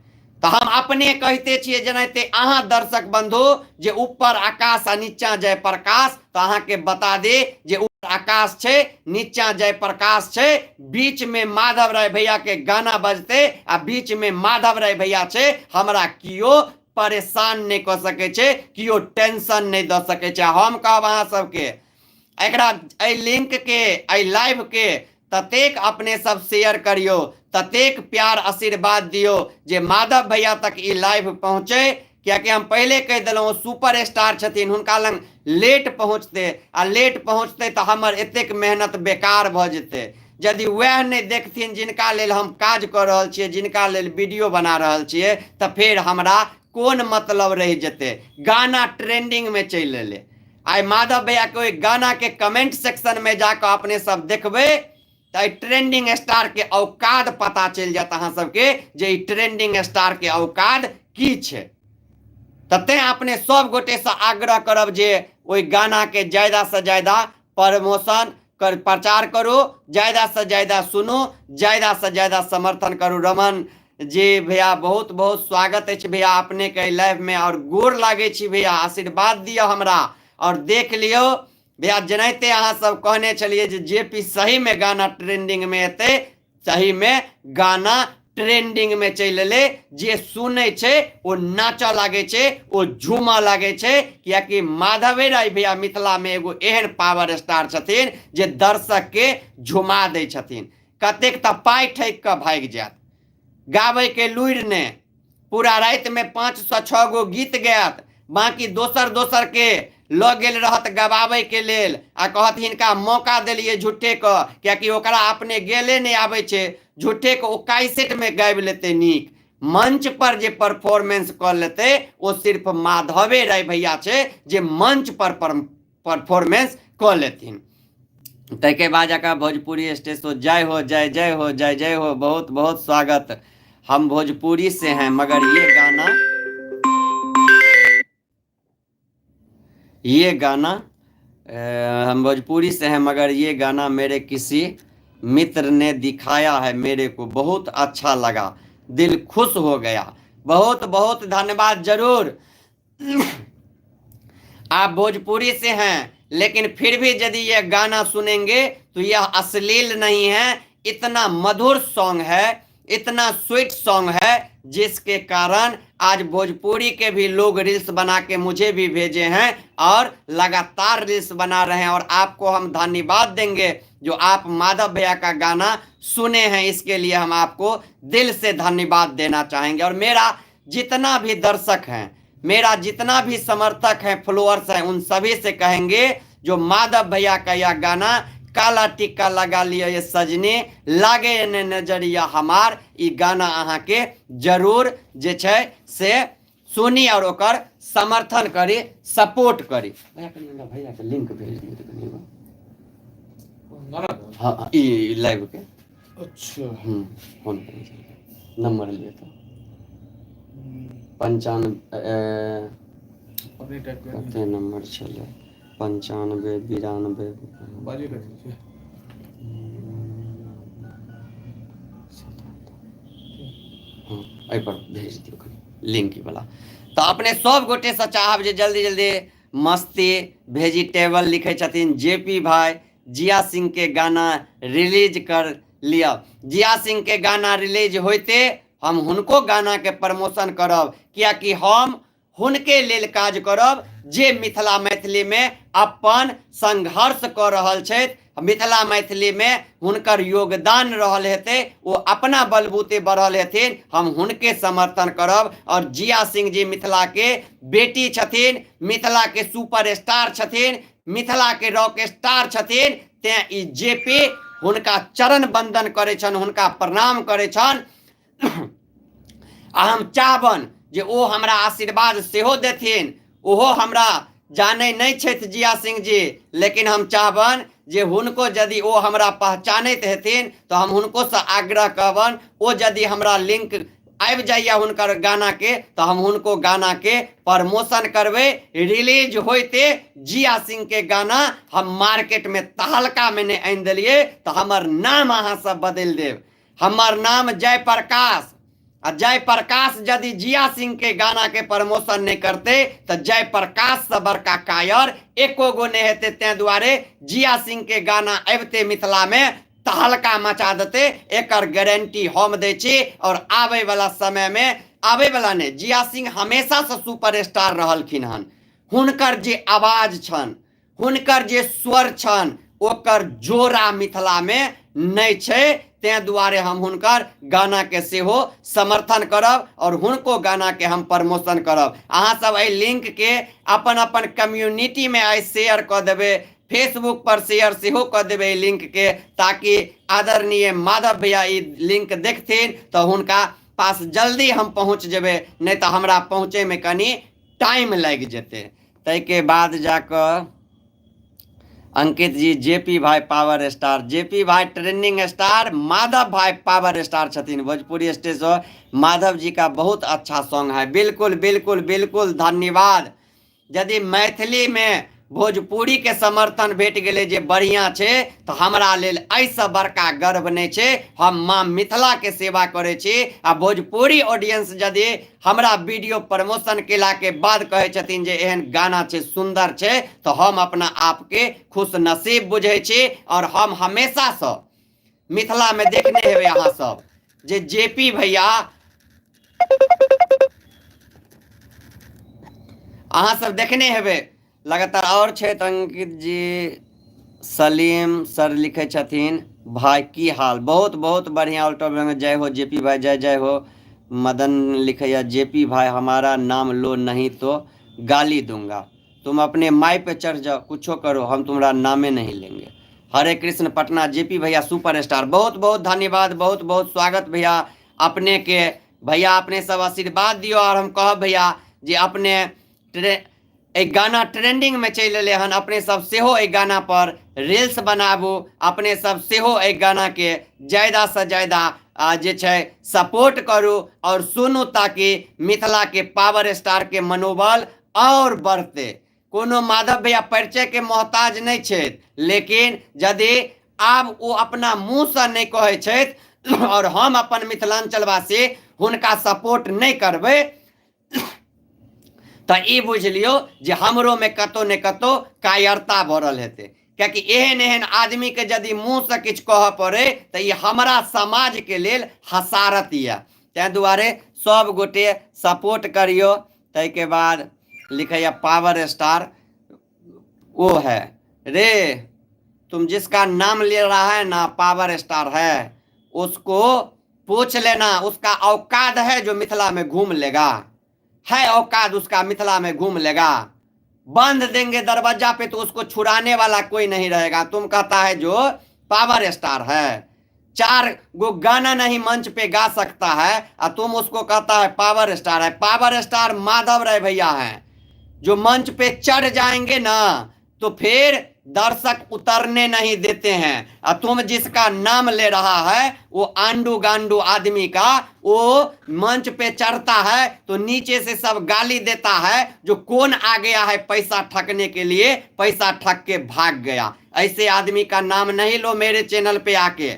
तऽ हम अपने कहिते छियै, जेनाहिते अहाँ दर्शक बंधु, जे ऊपर आकाश आ नीचा जयप्रकाश। तऽ अहाँके बता दी जे ऊपर आकाश छै, नीचा जयप्रकाश छै, बीचमे माधव राय भैयाके गाना बजतै आ बीचमे माधव राय भैया छै। हमरा कियो परेशान नहि कऽ सकै छै, कियो टेंशन नहि दऽ सकै छै। हम कहब अहाँ सबके, एकरा एहि लिंकके, एहि लाइवके ततेक अपने सब शेयर करियौ, ततेक प्यार आशीर्वाद दियौ जे माधव भैया तक ई लाइव पहुँचै, कियाकि हम पहिले कहि देलहुँ, सुपर स्टार छथिन, हुनका लग लेट पहुँचतै आ लेट पहुँचतै तऽ हमर एतेक मेहनत बेकार भऽ जेतै। यदि वएह नहि देखथिन जिनका लेल हम काज कऽ रहल छियै, जिनका लेल वीडियो बना रहल छियै, तऽ फेर हमरा कोन मतलब रहि जेतै? गाना ट्रेंडिंगमे चलि एलै आइ माधव भैयाके। ओहि गानाके कमेंट सेक्शनमे जाकऽ अपने सब देखबै तऽ एहि ट्रेंडिंग स्टारके औकात पता चलि जायत अहाँ सबके जे ई ट्रेंडिंग स्टारके औकात की छै। तऽ तेँ अपने सब गोटेसँ आग्रह करब जे ओहि गानाके ज्यादासँ ज्यादा प्रमोशन कर, प्रचार करू, ज्यादासँ ज्यादा सुनू, ज्यादासँ ज्यादा समर्थन करू। रमन जी भैया, बहुत बहुत स्वागत अछि भैया अपनेके लाइवमे आओर गोर लागै छी भैया, आशीर्वाद दिअ हमरा। आओर देख लियौ भैया, जेनाहिते अहाँ सब कहने छलियै जे जे पी सहीमे गाना ट्रेंडिंगमे एतै, सहीमे गाना ट्रेंडिंगमे चलि एलै। जे सुनै छै ओ नाचऽ लागै छै, ओ झूमऽ लागै छै, कियाकि माधवे राय भैया मिथिलामे एगो एहन पावर स्टार छथिन जे दर्शकके झुमा दै छथिन। कतेक तऽ पाइ ठकि कऽ भागि जायत, गाबैके लुरि नहि, पूरा रातिमे 5सँ 6 गो गीत गायत, बाँकी दोसर दोसरके लऽ गेल रहत गबाबैके लेल आ कहत हिनका मौका देलियै झूठेके, कियाकि ओकरा अपने गेले नहि आबै छै। झूठेके ओ कैसेटमे गाबि लेतै नीक, मंच पर जे परफॉर्मेंस कऽ लेतै ओ सिर्फ माधवे राय भैया छै जे मंच पर परफॉर्मेंस कऽ लेथिन। ताहिके बाद जाकऽ भोजपुरी स्टेज शो, जय हो, जय जय हो, जय जय हो, बहुत बहुत स्वागत। हम भोजपुरी से हैं मगर ये गाना, ये गाना, हम भोजपुरी से हैं मगर ये गाना मेरे किसी मित्र ने दिखाया है मेरे को, बहुत अच्छा लगा, दिल खुश हो गया। बहुत बहुत धन्यवाद। जरूर आप भोजपुरी से हैं लेकिन फिर भी यदि यह गाना सुनेंगे तो यह अश्लील नहीं है। इतना मधुर सॉन्ग है, इतना स्वीट सॉन्ग है, जिसके कारण आज भोजपुरी के भी लोग रील्स बना के मुझे भी भेजे हैं और लगातार रील्स बना रहे हैं। और आपको हम धन्यवाद देंगे जो आप माधव भैया का गाना सुने हैं, इसके लिए हम आपको दिल से धन्यवाद देना चाहेंगे। और मेरा जितना भी दर्शक हैं, मेरा जितना भी समर्थक हैं, फॉलोअर्स हैं, उन सभी से कहेंगे जो माधव भैया का यह गाना काला टिक्का लगा लिया ये सजने, लागे ने नजरिया हमार, ई गाना अहाँके जरूर जे छै से सुनी और ओकर समर्थन करी, सपोर्ट करी। भैया, कनि हमरा भैयाके लिंक भेज दियौ तऽ कनि एगो। हाँ, ई लाइव के। अच्छा, फोन करै, नंबर लिअ तऽ। पंचानबे अपने टाइप के कते नंबर छलै 95 92 बाजू कथी छै। हँ, एहिपर भेज दियौ कनि लिंक वला। तऽ अपने सब गोटेसँ चाहब जे जल्दी जल्दी मस्ती भेजिटेबल लिखै छथिन जे पी भाई, जिया सिंह के गाना रिलीज कर लिअ। जिया सिंह के गाना रिलीज होइते हम हुनको गाना के प्रमोशन करब, कियाकि हम हुनके लेल काज करब जे मिथिला मैथिलीमे अपन संघर्ष कऽ रहल छथि। मिथिला मैथिलीमे हुनकर योगदान रहल हेतै, ओ अपना बलबूते बढ़ल हेथिन, हम हुनके समर्थन करब। आओर जिया सिंह जी मिथिलाके बेटी छथिन, मिथिलाके सुपर स्टार छथिन, मिथिलाके रॉक स्टार छथिन, तेँ ई जे पी हुनका चरण बंदन करै छनि, हुनका प्रणाम करै छनि। आ हम चाहबनि जे ओ हमरा आशीर्वाद सेहो देथिन। ओहो हमरा जानै नहि छथि जिया सिंह जी, लेकिन हम चाहबनि जे हुनको यदि ओ हमरा पहचानैत हेथिन तऽ हम हुनकोसँ आग्रह कहबनि, ओ यदि हमरा लिंक आबि जाइए हुनकर गानाके तऽ हम हुनको गानाके प्रमोशन करबै। रिलीज होइते जिया सिंहके गाना हम मार्केटमे तहलकामे नहि आनि देलियै तऽ हमर नाम अहाँ सब बदलि देब। हमर नाम जयप्रकाश, आ जयप्रकाश यदि जिया सिंह के गाना के प्रमोशन नहीं करते तो जयप्रकाश से बड़का कायर एको गो नहीं हेतै। तें दुआरे जिया सिंह के गाना अबिते मिथिला में तहलका मचा देते, एकर गारंटी हम दै छी। और आबै वाला समय में, आबै वाला नहीं, जिया सिंह हमेशा से सुपर स्टार रहलखिन हन। हुनकर जे आवाज छन, हुनकर जे स्वर छनि, ओकर जोड़ा मिथिलामे नहि छै। तेँ दुआरे हम हुनकर गानाके सेहो समर्थन करब आओर हुनको गानाके हम प्रमोशन करब। अहाँ सब एहि लिंकके अपन अपन कम्युनिटीमे आइ शेयर कऽ देबै, फेसबुक पर शेयर सेहो कऽ देबै एहि लिंकके, ताकि आदरणीय माधव भैया ई लिंक देखथिन तऽ हुनका पास जल्दी हम पहुँच जेबै, नहि तऽ हमरा पहुँचैमे कनि टाइम लागि जेतै। ताहिके बाद जाकऽ अंकित जी जे पी भाई पावर स्टार, जे पी भाई ट्रेंडिंग स्टार, माधव भाई पावर स्टार छथिन। भोजपुरी स्टेज से माधव जी का बहुत अच्छा सॉन्ग है। बिल्कुल बिल्कुल बिल्कुल धन्यवाद। यदि मैथिली में भोजपुरी के समर्थन भेट गेलै जे बढ़िया छै तऽ हमरा लेल एहिसँ बड़का गर्व नहि छै। हम माँ मिथिला के सेवा करै छी आ भोजपुरी ऑडियंस यदि हमरा वीडियो प्रमोशन केलाके बाद कहै छथिन जे एहन गाना छै, सुन्दर छै, तऽ हम अपना आपके खुश नसीब बुझै छी। आओर हम हमेशासँ मिथिलामे देखने हेबै अहाँ सब जे जे पी भैया, अहाँ सब देखने हेबै लगातार। आओर छथि अंकित जी, सलीम सर लिखै छथिन भाई की हाल, बहुत बहुत बढ़िया, ऑल्टो में जय हो जे पी भाई, जय जय हो। मदन लिखैया जे पी भाई हमारा नाम लो नहीं तो गाली दूंगा, तुम अपने माई पे चढ़ जाओ, कुछो करो, हम तुम्हारा नामे नहीं लेंगे। हरे कृष्ण पटना, जे पी भैया सुपर स्टार, बहुत बहुत धन्यवाद, बहुत बहुत स्वागत भैया अपने के। भैया अपने सब आशीर्वाद दियौ। और हम कहब भैया जे अपने एहि गाना ट्रेंडिंगमे चलि एलै हन, अपने सब सेहो एहि गाना पर रील्स बनाबू, अपने सब सेहो एहि गानाके ज्यादासँ ज्यादा जे छै सपोर्ट करू आओर सुनू, ताकि मिथिलाके पावर स्टारके मनोबल आओर बढ़तै। कोनो माधव भैया परिचयके मोहताज नहि छथि, लेकिन यदि आब ओ अपना मुँहसँ नहि कहै छथि आओर हम अपन मिथिलाञ्चलवासी हुनका सपोर्ट नहि करबै तऽ ई बुझि लियौ जे हमरोमे कतहु ने कतहु कायरता भरल हेतै, कियाकि एहन एहन आदमीके यदि मुँहसँ किछु कहऽ पड़ै तऽ ई हमरा समाजके लेल हसारत यऽ। ताहि दुआरे सब गोटे सपोर्ट करियौ। ताहिके बाद लिखैया पावर स्टार वो है रे, तुम जिसका नाम ले रहा है ना पावर स्टार है, उसको पूछ लेना उसका औकात है जो मिथिला में घूम लेगा, है औकात उसका मिथिला में घूम लेगा। बंद देंगे दरवाजा पे तो उसको छुड़ाने वाला कोई नहीं रहेगा। तुम कहता है जो पावर स्टार है, 4 गो गाना नहीं मंच पे गा सकता है और तुम उसको कहता है पावर स्टार है। पावर स्टार माधव राय भैया हैं जो मंच पे चढ़ जाएंगे ना तो फिर दर्शक उतरने नहीं देते हैं। और तुम जिसका नाम ले रहा है वो आंडू गांडू आदमी का, वो मंच पे चढ़ता है तो नीचे से सब गाली देता है, जो कौन आ गया है पैसा ठकने के लिए, पैसा ठक के भाग गया। ऐसे आदमी का नाम नहीं लो मेरे चैनल पे आके,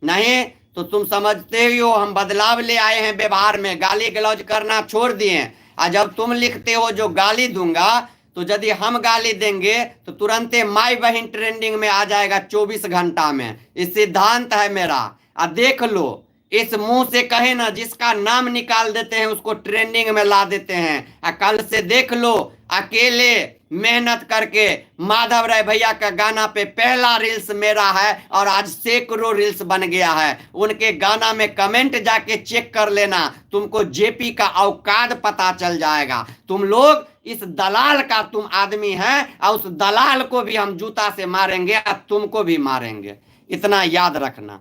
नहीं तो तुम समझते ही हो हम बदलाव ले आए हैं व्यवहार में, गाली गलौज करना छोड़ दिए। और जब तुम लिखते हो जो गाली दूंगा, तो यदि हम गाली देंगे तो तुरंते माई बहन ट्रेंडिंग में आ जाएगा 24 घंटा में। ये सिद्धांत है मेरा। आ देख लो, इस मुंह से कहे ना, जिसका नाम निकाल देते हैं उसको ट्रेंडिंग में ला देते हैं। आ कल से देख लो, अकेले मेहनत करके माधव राय भैया का गाना पे पहला रील्स मेरा है और आज सैकड़ों रील्स बन गया है। उनके गाना में कमेंट जाके चेक कर लेना, तुमको जेपी का औकात पता चल जाएगा। तुम लोग इस दलाल का तुम आदमी हैं और उस दलाल को भी हम जूता से मारेंगे और तुमको भी मारेंगे, इतना याद रखना।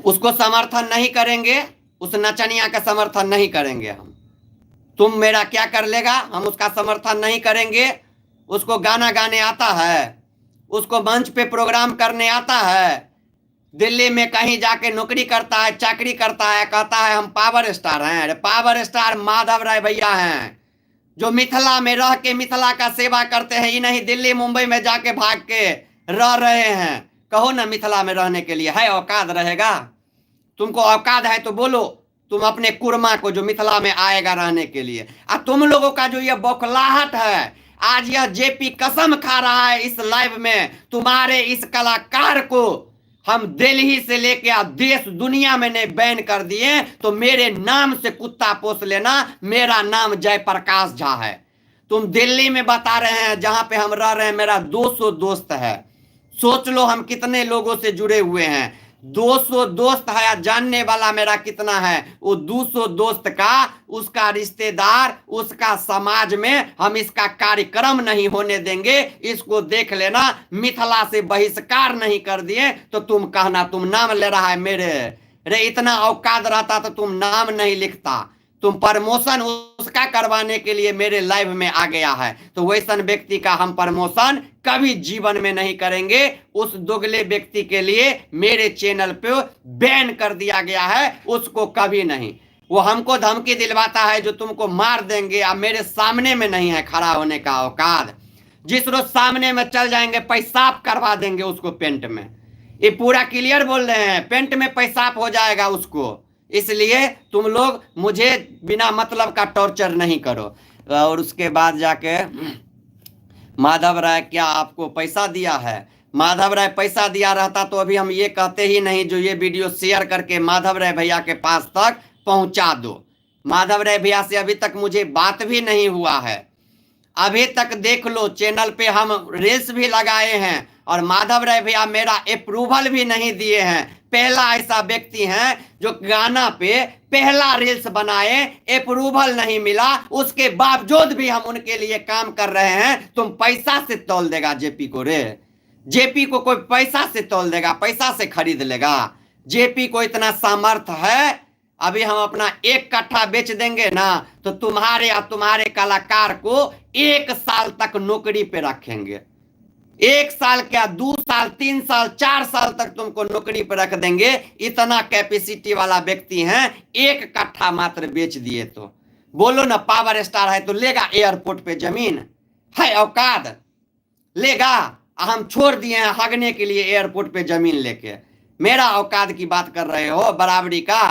उसको समर्थन नहीं करेंगे, उस नचनिया का समर्थन नहीं करेंगे हम। तुम मेरा क्या कर लेगा, हम उसका समर्थन नहीं करेंगे। उसको गाना गाने आता है, उसको मंच पे प्रोग्राम करने आता है, दिल्ली में कहीं जाके नौकरी करता है, चाकरी करता है, कहता है हम पावर स्टार हैं। अरे पावर स्टार माधव राय भैया हैं, जो मिथिला में रह के मिथिला का सेवा करते हैं, ये नहीं दिल्ली मुंबई में जाके भाग के रह रहे हैं। कहो ना मिथिला में रहने के लिए है औकात रहेगा? तुमको औकात है तो बोलो, तुम अपने कुरमा को जो मिथिला में आएगा रहने के लिए। और तुम लोगों का जो यह बौखलाहट है, आज यह जेपी कसम खा रहा है इस लाइव में, तुम्हारे इस कलाकार को हम दिल्ली से लेके आ देश दुनिया में नहीं बैन कर दिए तो मेरे नाम से कुत्ता पोस लेना। मेरा नाम जयप्रकाश झा है। तुम दिल्ली में बता रहे हैं, जहां पे हम रह रहे हैं मेरा 200 दोस्त है। सोच लो हम कितने लोगों से जुड़े हुए हैं। 200 दोस्त है, जानने वाला मेरा कितना है, वो 200 दोस्त का उसका रिश्तेदार उसका समाज में हम इसका कार्यक्रम नहीं होने देंगे। इसको देख लेना, मिथिला से बहिष्कार नहीं कर दिए तो तुम कहना तुम नाम ले रहा है मेरे। रे इतना औकात रहता तो तुम नाम नहीं लिखता। तुम प्रमोशन उसका करवाने के लिए मेरे लाइव में आ गया है, तो वैसन व्यक्ति का हम प्रमोशन कभी जीवन में नहीं करेंगे। उस दोगले व्यक्ति के लिए मेरे चैनल पे बैन कर दिया गया है, उसको कभी नहीं। वो हमको धमकी दिलवाता है जो तुमको मार देंगे, अब मेरे सामने में नहीं है खड़ा होने का औकात। जिस रोज सामने में चल जाएंगे पेशाब करवा देंगे उसको पेंट में। ये पूरा क्लियर बोल रहे हैं, पेंट में पेशाब हो जाएगा उसको। इसलिए तुम लोग मुझे बिना मतलब का टॉर्चर नहीं करो। और उसके बाद जाके माधव राय क्या आपको पैसा दिया है? माधव राय पैसा दिया रहता तो अभी हम ये कहते ही नहीं जो ये वीडियो शेयर करके माधव राय भैया के पास तक पहुंचा दो। माधव राय भैया से अभी तक मुझे बात भी नहीं हुआ है। अभी तक देख लो चैनल पे हम रील्स भी लगाए हैं और माधव राय भैया मेरा अप्रूवल भी नहीं दिए हैं। पहला ऐसा व्यक्ति हैं जो गाना पे पहला रील्स बनाए, अप्रूवल नहीं मिला, उसके बावजूद भी हम उनके लिए काम कर रहे हैं। तुम पैसा से तोल देगा जेपी को रे, जेपी को कोई पैसा से तोल देगा, पैसा से खरीद लेगा। जेपी को इतना सामर्थ्य है, अभी हम अपना 1 कट्ठा बेच देंगे ना तो तुम्हारे या तुम्हारे कलाकार को 1 साल तक नौकरी पे रखेंगे। 1 साल क्या, 2 साल, 3 साल, 4 साल तक तुमको नौकरी पर रख देंगे। इतना कैपेसिटी वाला व्यक्ति हैं, 1 कट्ठा मात्र बेच दिए तो बोलो ना पावर स्टार है तो लेगा एयरपोर्ट पे जमीन, है औकात लेगा। हम छोड़ दिए हैं हगने के लिए एयरपोर्ट पे जमीन लेके। मेरा औकात की बात कर रहे हो, बराबरी का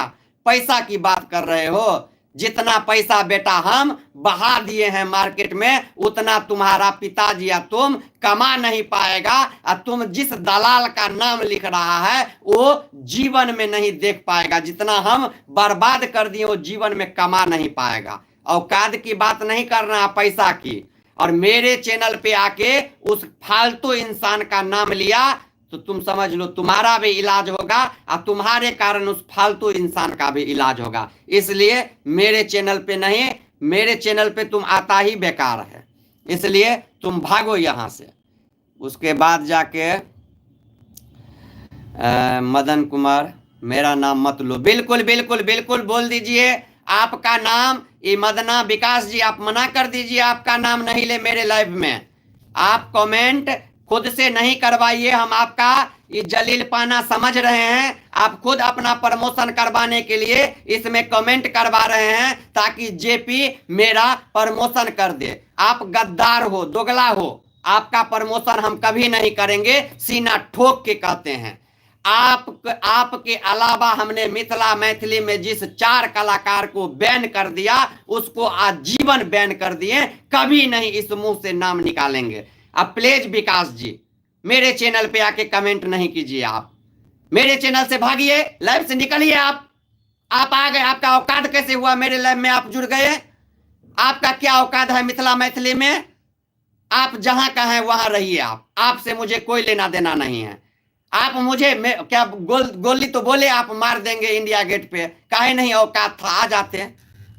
पैसा की बात कर रहे हो। जितना पैसा बेटा हम बहा दिए हैं मार्केट में, उतना तुम्हारा पिताजी या तुम कमा नहीं पाएगा। और तुम जिस दलाल का नाम लिख रहा है वो जीवन में नहीं देख पाएगा। जितना हम बर्बाद कर दिए वो जीवन में कमा नहीं पाएगा। औकात की बात नहीं करना पैसा की। और मेरे चैनल पे आके उस फालतू इंसान का नाम लिया तो तुम समझ लो तुम्हारा भी इलाज होगा और तुम्हारे कारण उस फालतू इंसान का भी इलाज होगा। इसलिए मेरे चैनल पे नहीं, मेरे चैनल पे तुम आता ही बेकार है, इसलिए तुम भागो यहाँ से। उसके बाद जाके मदन कुमार मेरा नाम मत लो, बिल्कुल बिल्कुल बिल्कुल बोल दीजिए आपका नाम। ये मदना विकास जी आप मना कर दीजिए, आपका नाम नहीं ले मेरे लाइफ में। आप कमेंट खुद से नहीं करवाइए, हम आपका ये जलील पाना समझ रहे हैं। आप खुद अपना प्रमोशन करवाने के लिए इसमें कमेंट करवा रहे हैं ताकि जेपी मेरा प्रमोशन कर दे। आप गद्दार हो, दोगला हो, आपका प्रमोशन हम कभी नहीं करेंगे, सीना ठोक के कहते हैं। आप आपके अलावा हमने मिथिला मैथिली में जिस 4 कलाकार को बैन कर दिया उसको आजीवन बैन कर दिए, कभी नहीं इस मुंह से नाम निकालेंगे। अब प्लीज विकास जी मेरे चैनल पे आके कमेंट नहीं कीजिए, आप मेरे चैनल से भागिए, लाइव से निकलिए। आप आ गए, आपका औकात कैसे हुआ मेरे लाइव में आप जुड़ गए? आपका क्या औकात है मिथिला मैथिली में? आप जहां का हैं वहां रहिए आप, आपसे मुझे कोई लेना देना नहीं है। आप मुझे क्या गोली तो बोले आप मार देंगे इंडिया गेट पे, काहे नहीं औकात था, आ जाते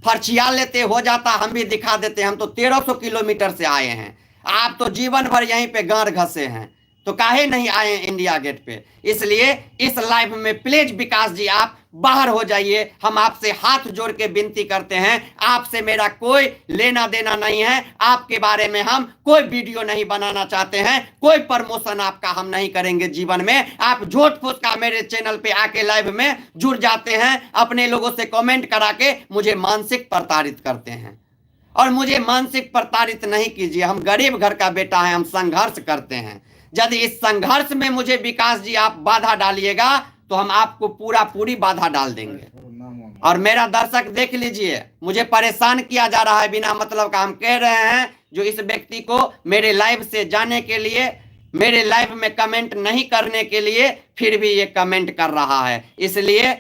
फर्चिया लेते, हो जाता, हम भी दिखा देते। हम तो 1300 किलोमीटर से आए हैं, आप तो जीवन भर यहीं पे गांड घसे हैं, तो काहे नहीं आए इंडिया गेट पे? इसलिए इस लाइव में प्लीज विकास जी आप बाहर हो जाइए, हम आपसे हाथ जोड़ के विनती करते हैं, आपसे मेरा कोई लेना देना नहीं है, आपके बारे में हम कोई वीडियो नहीं बनाना चाहते हैं, कोई प्रमोशन आपका हम नहीं करेंगे जीवन में। आप झूठ फूस का मेरे चैनल पे आके लाइव में जुड़ जाते हैं, अपने लोगों से कमेंट करा के मुझे मानसिक प्रताड़ित करते हैं, और मुझे मानसिक प्रताड़ित नहीं कीजिए। हम गरीब घर का बेटा है, हम संघर्ष करते हैं। यदि इस संघर्ष में मुझे विकास जी आप बाधा डालिएगा तो हम आपको पूरा पूरी बाधा डाल देंगे। और मेरा दर्शक देख लीजिए, मुझे परेशान किया जा रहा है बिना मतलब का। हम कह रहे हैं जो इस व्यक्ति को मेरे लाइव से जाने के लिए, मेरे लाइव में कमेंट नहीं करने के लिए, फिर भी ये कमेंट कर रहा है। इसलिए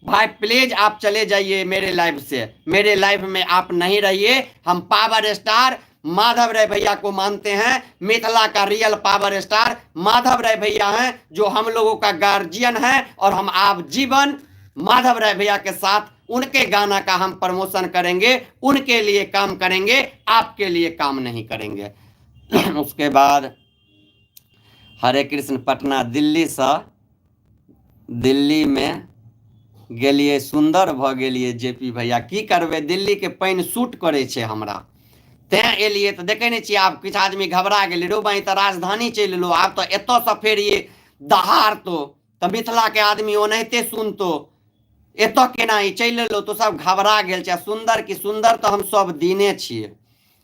भाई प्लीज आप चले जाइए मेरे लाइव से, मेरे लाइव में आप नहीं रहिए। हम पावर स्टार माधव राय भैया को मानते हैं, मिथिला का real power star Madhav Rai भैया हैं, जो हम लोगों का गार्जियन है, और हम आप जीवन माधव राय भैया के साथ उनके गाना का हम प्रमोशन करेंगे, उनके लिए काम करेंगे, आपके लिए काम नहीं करेंगे। उसके बाद हरे कृष्ण पटना दिल्ली से, दिल्ली में गेलिए सुंदर भ गेलिए जेपी भैया, की करबै, दिल्ली के पानि सूट करै छै हमरा, तैं एलिए। तऽ देखै नहि छियै आब किछु आदमी घबरा गेलै, रो बहिं तऽ राजधानी चलि एलौ, आब तऽ एतऽसँ फेर ई दहाड़तौ तऽ मिथिलाके आदमी ओनाहिते सुनतौ, एतऽ केना ई चलि एलौ, तऽ सब घबरा गेल छै। आ सुन्दर की सुन्दर तऽ हम सब दिने छियै,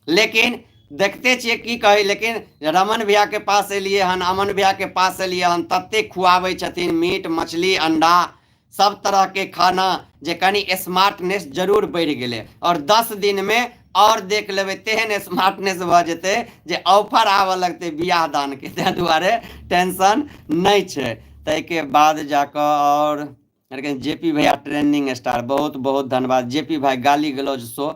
लेकिन देखते छियै की कहै, लेकिन रमन भैयाके पास एलियै हन, अमन भैयाके पास एलियै हन, ततेक खुआबै छथिन मीट मछली अंडा सब तरहके खाना जे कनि स्मार्टनेस जरूर बढ़ि गेलै। आओर 10 दिनमे आओर देख लेबै तेहन स्मार्टनेस भऽ जेतै जे ऑफर आबऽ लगतै बियाह दानके, ताहि दुआरे टेंशन नहि छै। ताहिके बाद जाकऽ आओर जे पी भैया ट्रेंडिंग स्टार, बहुत बहुत धन्यवाद जे पी भाई। गाली गलौज शो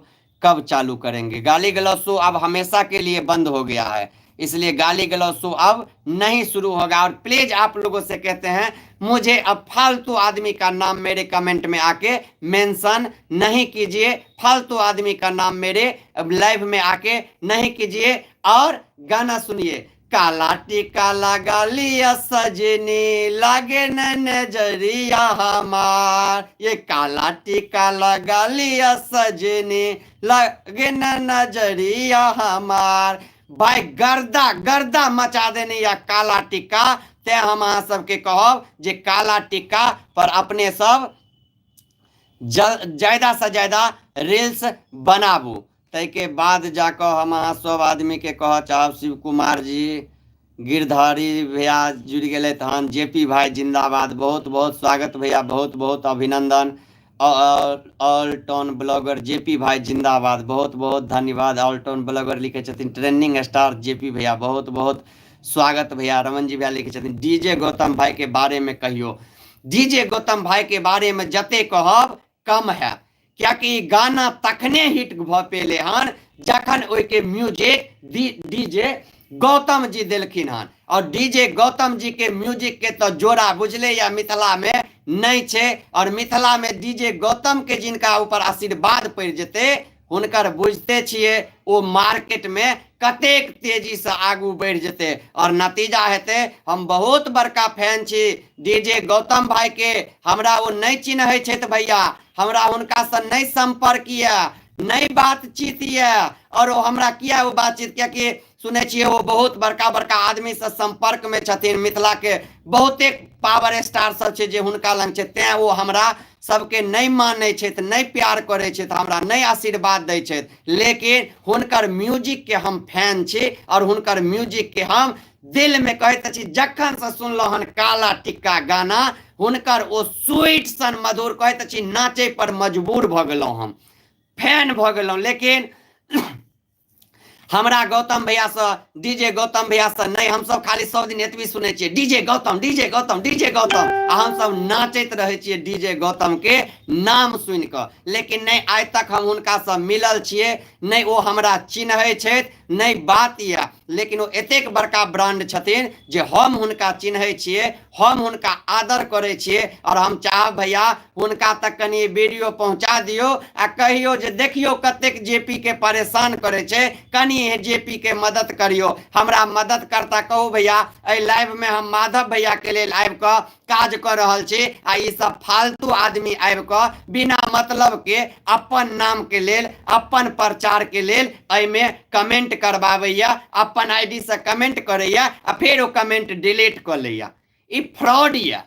कब चालू करेंगे? गाली गलौज शो अब हमेशा के लिए बंद हो गया है, इसलिए गाली गलौज शो अब नहीं शुरू होगा। और प्लीज आप लोगों से कहते हैं, मुझे अब फालतू आदमी का नाम मेरे कमेंट में आके मेंशन नहीं कीजिए, फालतू आदमी का नाम मेरे लाइव में आके नहीं कीजिए। और गाना सुनिए, काला टीका लगा लिया सजनी लागे न नजरिया हमार, ये काला टीका लगा लिया सजनी लागे न नजरिया हमार। भाई गर्दा गर्दा मचा देने या काला टीका, ते हम अहाँ सबके कहब जे काला टीका पर अपने सब ज्यादा से ज्यादा रील्स बनाबू। ताहिके बाद जाकऽ हम अहाँ सब आदमीके कहऽ चाहब, शिव कुमार जी, गिरधारी भैया जुड़ि गेलथि हन, जे पी भाई जिंदाबाद, बहुत बहुत स्वागत भैया, बहुत बहुत अभिनंदन। All town blogger J P भाई जिंदाबाद, बहुत बहुत धन्यवाद। ऑल टाउन ब्लॉगर लिखै छथिन ट्रेंडिंग स्टार जे पी भैया, बहुत बहुत स्वागत भैया। रमन जी भैया लिखै छथिन डी जे गौतम भाई के बारे में कहियो। डी जे गौतम भाई के बारे में जते कहब कम है, कियाकि ई गाना तखने हिट भऽ पेले हन जखन ओहिके music D J Gautam ji देलखिन हन। और डी जे गौतम जी के म्यूजिक के तऽ जोड़ा बुझले या मिथिला में नहीं छै। और मिथिला में डी जे गौतम के जिनका ऊपर आशीर्वाद पड़ि जेतै हुनकर बुझते छियै ओ मार्केट में कतेक तेजी से आगू बढ़ि जेतै और नतीजा हेतै। हम बहुत बड़का फैन छी डी जे गौतम भाई के, हमरा ओ नहीं चिन्है छथि भैया, हमरा हुनका से नहीं संपर्क यऽ, नहीं बातचीत यऽ। और ओ हमरा किया ओ बातचीत, कियाकि सुनै छियै ओ बहुत बड़का बड़का आदमीसँ सम्पर्कमे छथिन। मिथिलाके बहुते पावर स्टार सब छै जे हुनका लग छै, तेँ ओ हमरा सबके नहि मानै छथि, नहि प्यार करै छथि, हमरा नहि आशीर्वाद दै छथि, लेकिन हुनकर म्यूजिकके हम फैन छी आओर हुनकर म्यूजिकके हम दिलमे कहैत छी। जखनसँ सुनलहुँ हन काला टिक्का गाना हुनकर, ओ स्वीट सन मधुर कहैत छी, नाचै पर मजबूर भऽ गेलहुँ, हम फैन भऽ गेलहुँ। लेकिन हमरा गौतम भैयासँ, डीजे गौतम भैयासँ नहि, हमसब खाली सब दिन एतबी सुनै छियै DJ Gautam, DJ Gautam, DJ Gautam, आ हमसब नाचैत रहै छियै डीजे गौतमके नाम सुनि कऽ। लेकिन नहि आइ तक हम हुनकासँ मिलल छियै, नहि ओ हमरा चिन्है छथि, नहि बात यऽ। लेकिन ओ एतेक बड़का ब्रांड छथिन जे हम हुनका चिन्है छियै, हम हुनका आदर करै छियै। आओर हम चाहब भैया हुनका तक कनि वीडियो पहुँचा दियौ आ कहियौ जे देखियौ कतेक जे पी के परेशान करै छै, कनि जे पी के मदद करियौ। हमरा मदद करता कहू भैया, एहि लाइवमे हम माधव भैयाके लेल आबि कऽ काज कऽ रहल छी आ ई सब फालतू आदमी आबि कऽ बिना मतलब के अपन नाम के लेल, अपन प्रचार के लेल एहिमे कमेंट करबाबैया, अपन I D से कमेंट करैया आ फेर ओ कमेंट डिलीट कऽ लैया। ई फ्रॉड यऽ,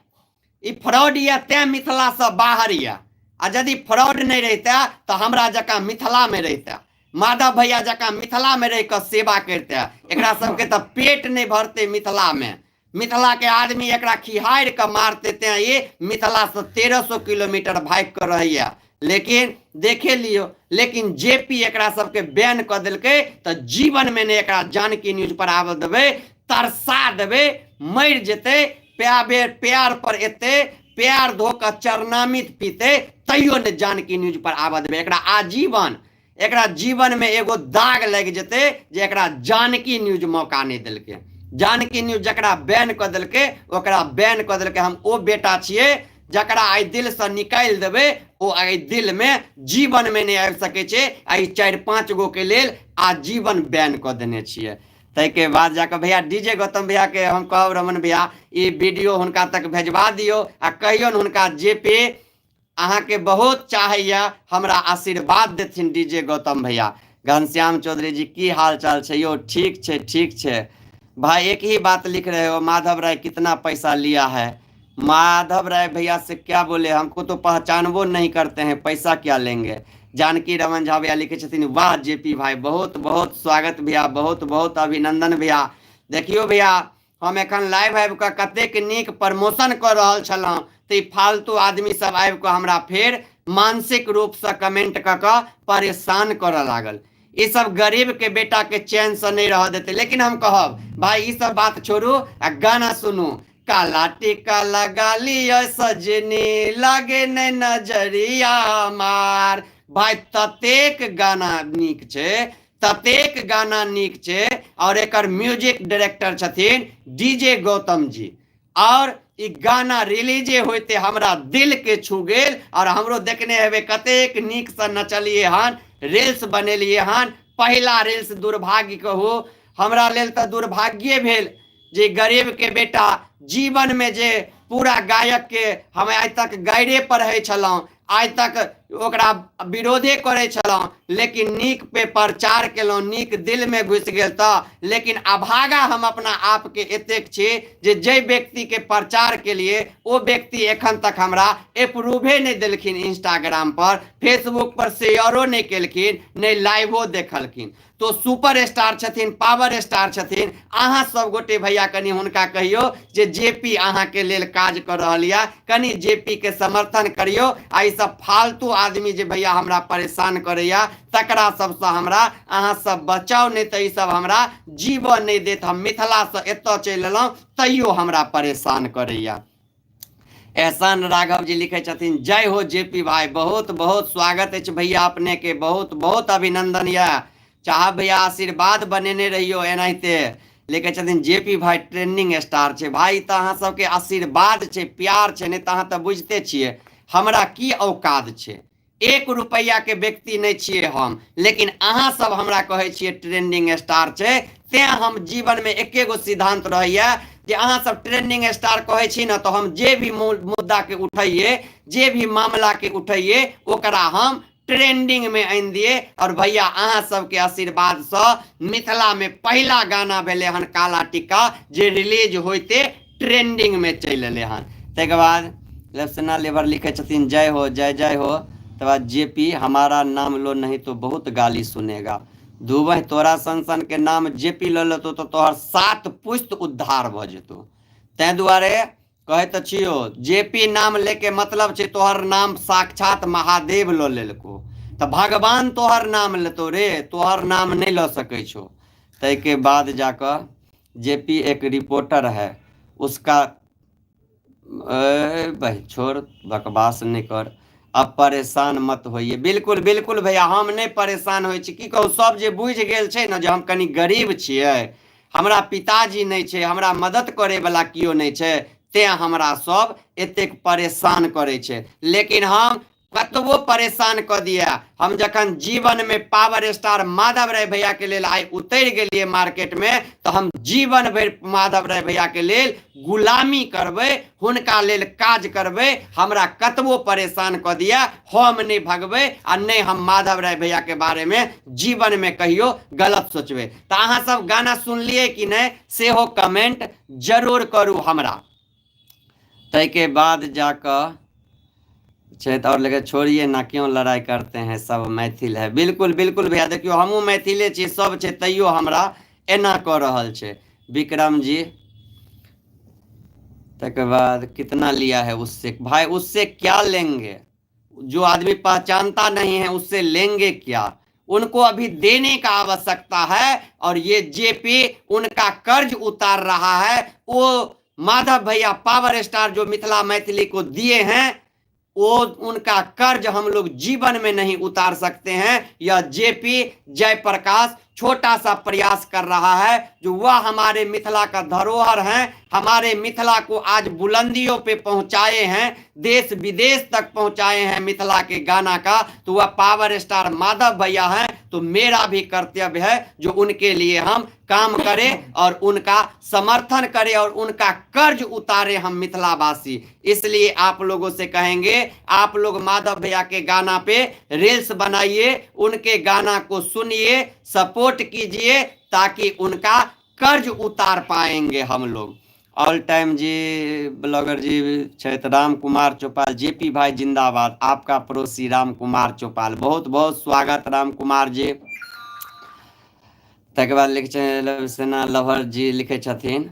ई फ्रॉड यऽ, तें मिथिलासँ बाहर यऽ। आ यदि फ्रॉड नहि रहितै तऽ हमरा जकाँ मिथिलामे रहितै, माधव भैया जकाँ मिथिलामे रहि कऽ सेवा करितै। एकरा सबके तऽ पेट नहि भरतै मिथिलामे, मिथिलाके आदमी एकरा खिहारि कऽ मारतै, तें ई मिथिलासँ 1300 किलोमीटर भागि कऽ रहैया। लेकिन देखे लियौ, लेकिन जे पी एकरा सबके बैन कऽ देलकै तऽ जीवनमे नहि एकरा जानकी न्यूज पर आबऽ देबै, तरसा देबै, मरि जेतै, प्याबे प्यार पर एतै, प्यार धो कऽ चरणामित पीतै, तैयो नहि जानकी न्यूज पर आबऽ देबै एकरा। आजीवन एकरा जीवनमे एगो दाग लागि जेतै जे एकरा जानकी न्यूज मौका नहि देलकै। जानकी न्यूज जकरा बैन कऽ देलकै ओकरा बैन कऽ देलकै। हम ओ बेटा छियै जकरा आइ दिलसँ निकालि देबै ओ आइ दिलमे जीवनमे नहि आबि सकै छै। आ ई 4-5 गो के लेल आजीवन बैन कऽ देने छियै। ताहिके बाद जाकऽ भैया डीजे गौतम भैयाके हम कहब, रमन भैया ई वीडियो हुनका तक भेजबा दियौ आ कहियौन हुनका जे पे अहाँके बहुत चाहैया, हमरा आशीर्वाद देथिन डीजे गौतम भैया। घनश्याम चौधरी जी की हाल चाल छै यौ? ठीक छै, ठीक छै भाई। एक ही बात लिख रहे हो, माधव राय कितना पैसा लिया है? माधव राय भैया से क्या बोले, हमको तो पहचानबो नहीं करते हैं, पैसा क्या लेंगे। जानकी रमन झा भैया लिखे छथिन वाह जे पी भाई, बहुत बहुत स्वागत भैया, बहुत बहुत अभिनंदन भैया। देखियो भैया हम एखन लाइव आबि कऽ कतेक नीक प्रमोशन कऽ रहल छलहुँ तऽ ई फालतू आदमी सब आबि कऽ हमरा फेर मानसिक रूपसँ कमेंट कऽ कऽ परेशान करऽ लागल। ई सब गरीब के बेटा के चैन से नहीं रह देते। लेकिन हम कहब भाई ई सब बात छोड़ू आ गाना सुनू। काला टीका लगा लियो सजनी लागे ने नजरिया मार। भाई ततेक गाना नीक छै, ततेक गाना नीक छै। और एकर म्यूजिक डायरेक्टर छथिन डीजे गौतम जी। और ई गाना रिलीजे होते हमरा दिल के छू गेल। और हमरो देखने हेबै कतेक नीक से नचलिए हन, रील्स बनेलिए हन। पहिला रील्स दुर्भाग्य कहू हमरा लेल तऽ दुर्भाग्ये भेल जे गरीब के बेटा जीवन में जे पूरा गायक के हम आइ तक गाइरे पर रहै छलहुँ, आइ तक ओकरा विरोधे करै छलहुँ, लेकिन नीक पे प्रचार केलहुँ, नीक दिलमे घुसि गेल तऽ। लेकिन अभागा हम अपना आपके एतेक छी जे जाहि व्यक्तिके प्रचार केलिए ओ व्यक्ति एखन तक हमरा अप्रूवे नहि देलखिन, इंस्टाग्राम पर फेसबुक पर शेयरो नहि केलखिन, नहि लाइवो देखलखिन। तो सुपर स्टार छथिन, पावर स्टार छथिन। अहाँ सब गोटे भैया कनि हुनका कहियौ जे जे पी अहाँके लेल काज कऽ रहल यऽ, कनि जे पी के समर्थन करियौ। आ ई सब फालतू आदमी जे भैया हमरा परेशान करैया तकरा सबसँ हमरा अहाँ सब बचाउ, नहि तऽ ई सब हमरा जीवऽ नहि देत। हम मिथिलासँ एतऽ चलि एलहुँ तैयो हमरा परेशान करैया। एहसान राघव जी लिखे छथिन जय हो जे पी भाई, बहुत बहुत स्वागत अछि भैया अपने के, बहुत बहुत अभिनंदन यऽ। चाहब भैया आशीर्वाद बनेने रहियो एनाहिते। लिखे छथिन जे पी भाई ट्रेंडिंग स्टार छै। भाई तऽ अहाँ सबके आशीर्वाद छै, प्यार छै, नहि तऽ अहाँ तऽ बुझिते छियै हमरा की औकात छै। 1 रुपैआ के व्यक्ति नहि छियै हम, लेकिन अहाँ सब हमरा कहै छियै ट्रेंडिंग स्टार छै, तें हम जीवन में एके गो सिद्धांत रहैया जे अहाँ सब ट्रेंडिंग स्टार कहै छी ने, तऽ हम जे भी मुद्दा के उठैये, जे भी मामला के उठैये, ओकरा हम ट्रेंडिंगमे आनि दिए। आओर भैया अहाँ सबके आशीर्वादसँ मिथिलामे पहिला गाना भेलै हन काला टिक्का, जे रिलीज होइते ट्रेंडिंगमे चलि एलै हन। ताहिके बाद लेफ्सना लेबर लिखै छथिन जय हो जय जय हो। तकर बाद जे पी हमारा नाम लो नहीं तो बहुत गाली सुनेगा। दुबई तोरा सन सन के नाम जे पी लऽ लेतौ तऽ तोहर 7 पुश्त उद्धार भऽ जेतौ। ताहि दुआरे कहै तऽ छियौ जे पी नाम लेके मतलब छै तोहर नाम साक्षात महादेव लऽ लेलको, तऽ भगवान तोहर नाम लेतौ रे, तोहर नाम नहि लऽ सकै छौ। ताहिके बाद जाकऽ जे पी एक रिपोर्टर है उसका भाई छोड़ बकवास नहि कर, अब परेशान मत होइए। बिल्कुल बिल्कुल भैया हम नहि परेशान होइ छी। की कहू सब जे बुझि गेल छै ने जे हम कनि गरीब छियै, हमरा पिताजी नहि छै, हमरा मदद करैवला केओ नहि छै, तेँ हमरा सब एतेक परेशान करै छै। लेकिन हम कतबो परेशान कऽ दिए, हम जखन जीवनमे पावर स्टार माधव राय भैयाके लेल आइ उतरि गेलियै मार्केटमे, तऽ हम जीवन भरि माधव राय भैयाके लेल गुलामी करबै, हुनका लेल काज करबै। हमरा कतबो परेशान कऽ दिए, हम नहि भगबै आ नहि हम माधव राय भैयाके बारेमे जीवनमे कहियो गलत सोचबै। तऽ अहाँ सब गाना सुनलियै कि नहि सेहो कमेंट जरूर करू हमरा। ताहिके बाद जाकऽ छै तऽ आओर लेकिन छोड़िए ना क्यों लड़ाई करते हैं, सब मैथिल है। बिल्कुल बिल्कुल भैया देखियौ हमहूँ मैथिले छी, सब छै तैयो हमरा एना कऽ रहल छै। विक्रम जी तकर बाद कितना लिया है उससे, भाई उससे क्या लेंगे, जो आदमी पहचानता नहीं है उससे लेंगे क्या, उनको अभी देने का आवश्यकता है। और ये जेपी उनका कर्ज उतार रहा है। वो माधव भैया पावर स्टार जो मिथिला मैथिली को दिए हैं वो उनका कर्ज हम लोग जीवन में नहीं उतार सकते हैं। यह जेपी जयप्रकाश छोटा सा प्रयास कर रहा है, जो वह हमारे मिथिला का धरोहर हैं, हमारे मिथिला को आज बुलंदियों पे पहुंचाए हैं, देश विदेश तक पहुंचाए हैं मिथिला के गाना का, तो वह पावर स्टार माधव भैया हैं। तो मेरा भी कर्तव्य है जो उनके लिए हम काम करें और उनका समर्थन करें और उनका कर्ज उतारे हम मिथिलावासी। इसलिए आप लोगों से कहेंगे आप लोग माधव भैया के गाना पे रील्स बनाइए, उनके गाना को सुनिए, सपोर्ट कीजिए, ताकि उनका कर्ज उतार पाएंगे हम लोग। ऑल टाइम जी ब्लॉगर जी छथि राम कुमार चौपाल, जेपी भाई जिंदाबाद, आपका पड़ोसी राम कुमार चौपाल, बहुत बहुत स्वागत राम कुमार जी। तकर बाद लिख सेना लभर जी लिखे छथिन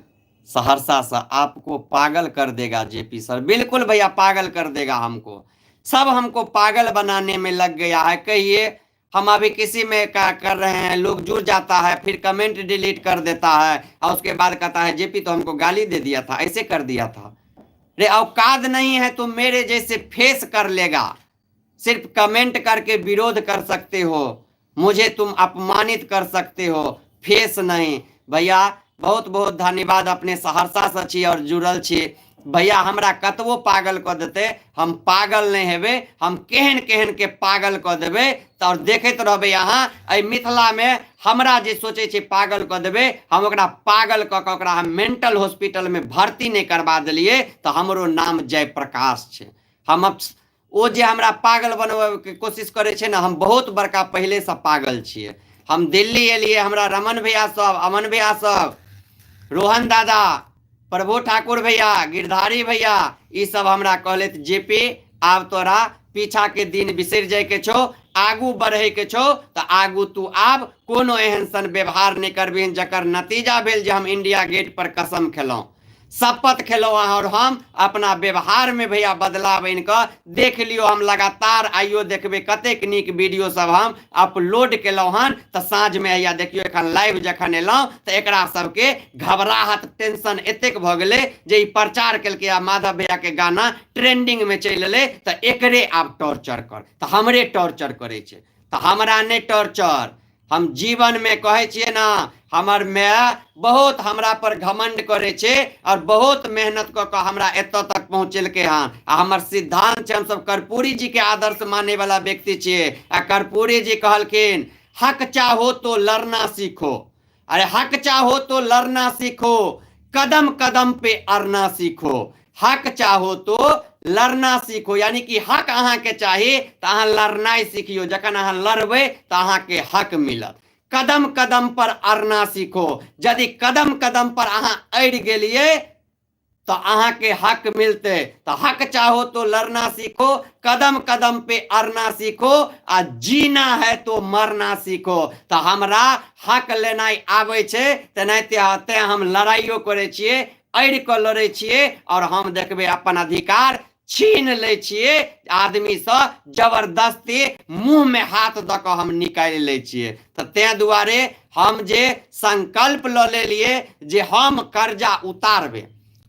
सहरसा से, आपको पागल कर देगा जेपी सर। बिल्कुल भैया पागल कर देगा हमको, सब हमको पागल बनाने में लग गया है। कहिए हम अभी किसी में क्या कर रहे हैं, लोग जुड़ जाता है फिर कमेंट डिलीट कर देता है और उसके बाद कहता है जेपी तो हमको गाली दे दिया था, ऐसे कर दिया था। रे औकात नहीं है तो मेरे जैसे फेस कर लेगा, सिर्फ कमेंट करके विरोध कर सकते हो, मुझे तुम अपमानित कर सकते हो, फेस नहीं। भैया बहुत बहुत धन्यवाद, अपने सहरसा से छी और जुड़ल छी। भैया हमरा कतबो पागल कऽ देतै हम पागल नहि हेबै, हम केहन केहन के पागल कऽ देबै तऽ और देखैत रहबै अहाँ। एहि मिथिलामे हमरा जे सोचै छै पागल कऽ देबै, हम ओकरा पागल कऽ कऽ ओकरा हम मेंटल हॉस्पिटलमे भर्ती नहि करबा देलियै तऽ हमरो नाम जयप्रकाश छै। हम ओ जे हमरा पागल बनबैके कोशिश करै छै ने, हम बहुत बड़का पहिलेसँ पागल छियै। हम दिल्ली एलियै, हमरा रमन भैया सब, अमन भैया सब, रोहन दादा, प्रभु ठाकुर भैया, गिरधारी भैया, ई सब हमरा कहलथि जेपी आब तोरा पीछा के दिन बिसरि जायके छौ, आगू बढ़ैके छौ, तऽ आगू तू आब कोनो एहन सन व्यवहार नहि करबिहिन जकर नतीजा भेल जे हम इंडिया गेट पर कसम खेलहुँ, शपथ खेलहुँ अहाँ और हम अपना व्यवहारमे भैया बदलाव आनि कऽ देख लियौ। हम लगातार आइयो देखबै कतेक नीक वीडियो सब हम अपलोड केलहुँ हन। तऽ साँझमे हैया देखियौ एखन लाइव जखन एलहुँ तऽ एकरा सबके घबराहट टेंशन एतेक भऽ गेलै जे ई प्रचार केलकै आ माधव भैयाके गाना ट्रेंडिंगमे चलि एलै तऽ एकरे आब टॉर्चर कर, तऽ हमरे टॉर्चर करै छै। तऽ हमरा नहि टॉर्चर, हम जीवनमे कहै छियै ने हमर माय बहुत हमरा पर घमंड करै छै और बहुत मेहनत कऽ कऽ हमरा एतऽ तक पहुँचेलकै हन। आ हमर सिद्धांत छै, हमसब कर्पूरी जी के आदर्श माने वाला व्यक्ति छियै। आ कर्पूरी जी कहलखिन हक चाहो तो लड़ना सीखो, अरे हक चाहो तो लड़ना सीखो, कदम कदम पे अड़ना सीखो, हक चाहो तो लड़ना सीखो। यानी कि हक अहाँके चाही तऽ अहाँ लड़नाइ सिखियौ, जखन अहाँ लड़बै तऽ अहाँके हक मिलत। कदम कदम पर अड़ना सीखो, यदि कदम कदम पर अहाँ अड़ि गेलियै तऽ अहाँके हक मिलतै। तऽ हक चाहो तो लड़ना सीखो, कदम कदम पे अड़ना सीखो, आ जीना है तो मरना सीखो। तऽ हमरा हक लेनाइ आबै छै, तेनाहिते तेँ हम लड़ाइयो करै छियै, अड़ि कऽ लड़ै छियै, आओर हम देखबै अपन अधिकार छीन लै छियै आदमीसँ, जबरदस्ती मुँहमे हाथ दऽ कऽ हम निकालि लै छियै। तऽ ताहि दुआरे हम जे संकल्प लऽ लेलियै जे हम कर्जा उतारबै,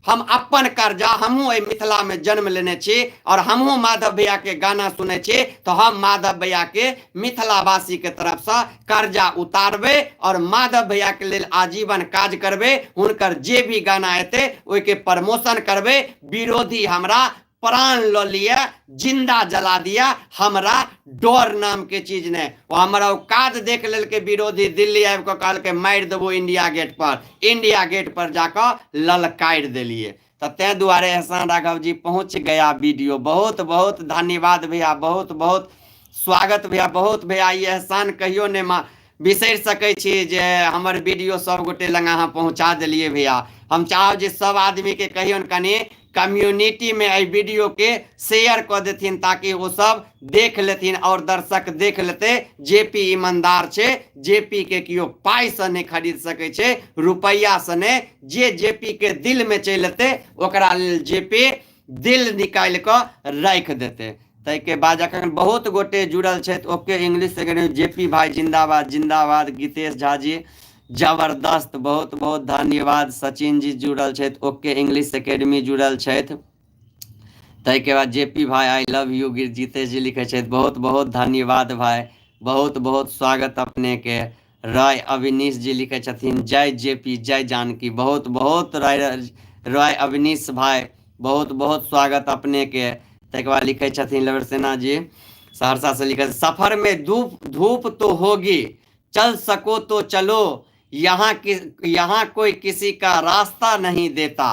हम अपन कर्जा, हमहूँ एहि मिथिलामे जन्म लेने छी आओर हमहूँ माधव भैयाके गाना सुनै छी, तऽ हम माधव भैयाके मिथिलावासीके तरफसँ कर्जा उतारबै आओर माधव भैयाके लेल आजीवन काज करबै। हुनकर जे भी गाना एतै ओहिके प्रमोशन करबै। विरोधी हमरा प्राण लऽ लिअ, जिंदा जला दिअ, हमरा डर नामके चीज नहि। ओ हमरा औकात देख लेलकै विरोधी, दिल्ली आबि कऽ कहलकै मारि देबो इंडिया गेट पर, इंडिया गेट पर जाकऽ ललकारि देलियै। तऽ ताहि दुआरे एहसान राघव जी पहुँच गया वीडियो, बहुत बहुत धन्यवाद भैया, बहुत बहुत स्वागत भैया, बहुत भैया ई एहसान कहियो नहि बिसरि सकै छी जे हमर वीडियो सब गोटे लग अहाँ पहुँचा देलियै भैया। हम चाहब जे सब आदमीके कहियौन कनि कम्युनिटीमे एहि वीडियोके शेयर कऽ देथिन ताकि ओ सब देख लेथिन आओर दर्शक देख लेतै जे पी ईमानदार छै, जे पी के केओ पाइसँ नहि खरीद सकै छै, रुपैआसँ नहि, जे जे पी के दिलमे चलि एतै ओकरा लेल जे पी दिल निकालि कऽ राखि देतै। ताहिके बाद अखन बहुत गोटे जुड़ल छथि। ओके इंग्लिश जे पी भाई जिंदाबाद जिंदाबाद, गीतेश झा जी जबरदस्त, बहुत बहुत धन्यवाद। सचिन जी जुड़ल छथि, ओके इंग्लिश एकेडमी जुड़ल छथि। ताहिके बाद जे पी भाई I love you Jitesh ji लिखै छथि, बहुत बहुत धन्यवाद भाई, बहुत बहुत स्वागत अपनेके। राय अविनीश जी लिखै छथिन जय जे पी जय जानकी, बहुत बहुत राय राय अविनीश भाई, बहुत बहुत स्वागत अपनेके। ताहिके बाद लिखै छथिन लवर सेना जी सहरसा से लिखै, सफर में धूप धूप तो होगी, चल सको तो चलो, यहाँ कि यहाँ कोई किसी का रास्ता नहीं देता,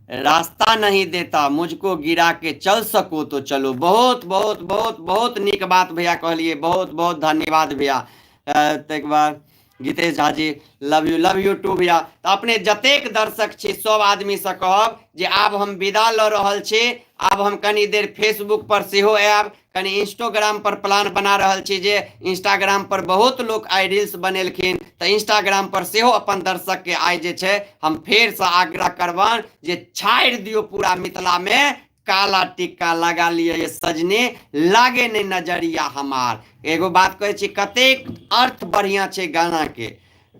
रास्ता नहीं देता, मुझको गिरा के चल सको तो चलो। बहुत बहुत बहुत बहुत नीक बात भैया कहलिए, बहुत बहुत धन्यवाद भैया। ताहिके बाद Geetesh Jha ji love you, love you too भैया। तऽ अपने जतेक दर्शक छी सब आदमीसँ कहब जे आब हम विदा लऽ रहल छी, आब हम कनी देर फेसबुक पर सेहो आयब, कनि इंस्टोग्राम पर प्लान बना रहल छी जे इंस्टाग्राम पर बहुत लोक आइ रील्स बनेलखिन, तऽ इंस्टाग्राम पर सेहो अपन दर्शकके आइ जे छै हम फेरसँ आग्रह करबनि जे छाड़ि दियौ पूरा मिथिलामे, काला टिक्का लगा लिअ ये सजने, लागे नहि नजरिया हमार। एगो बात कहै छी, कतेक अर्थ बढ़िआँ छै गानाके,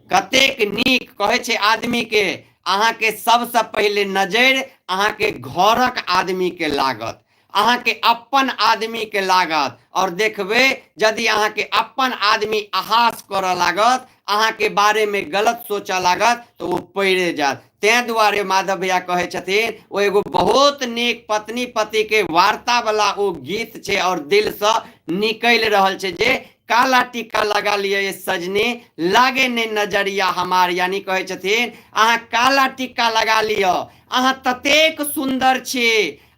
कतेक नीक कहै छै आदमीके, अहाँके सबसँ पहिले नजरि अहाँके घरक आदमीके लागत, अहाँके अपन आदमीके लागत, आओर देखबै यदि अहाँके अपन आदमी आहास करऽ लागत, अहाँके बारेमे गलत सोचऽ लागत, तऽ ओ पड़ि जायत। ताहि दुआरे माधव भैया कहै छथिन ओ एगो बहुत नीक पत्नी पतिके वार्तावला ओ गीत छै आओर दिलसँ निकलि रहल छै जे काला टीका लगा लिअ ये सजनी, लागे नहि नजरिया हमार। यानी कहै छथिन अहाँ काला टीका लगा लिअ, अहाँ ततेक सुन्दर छी,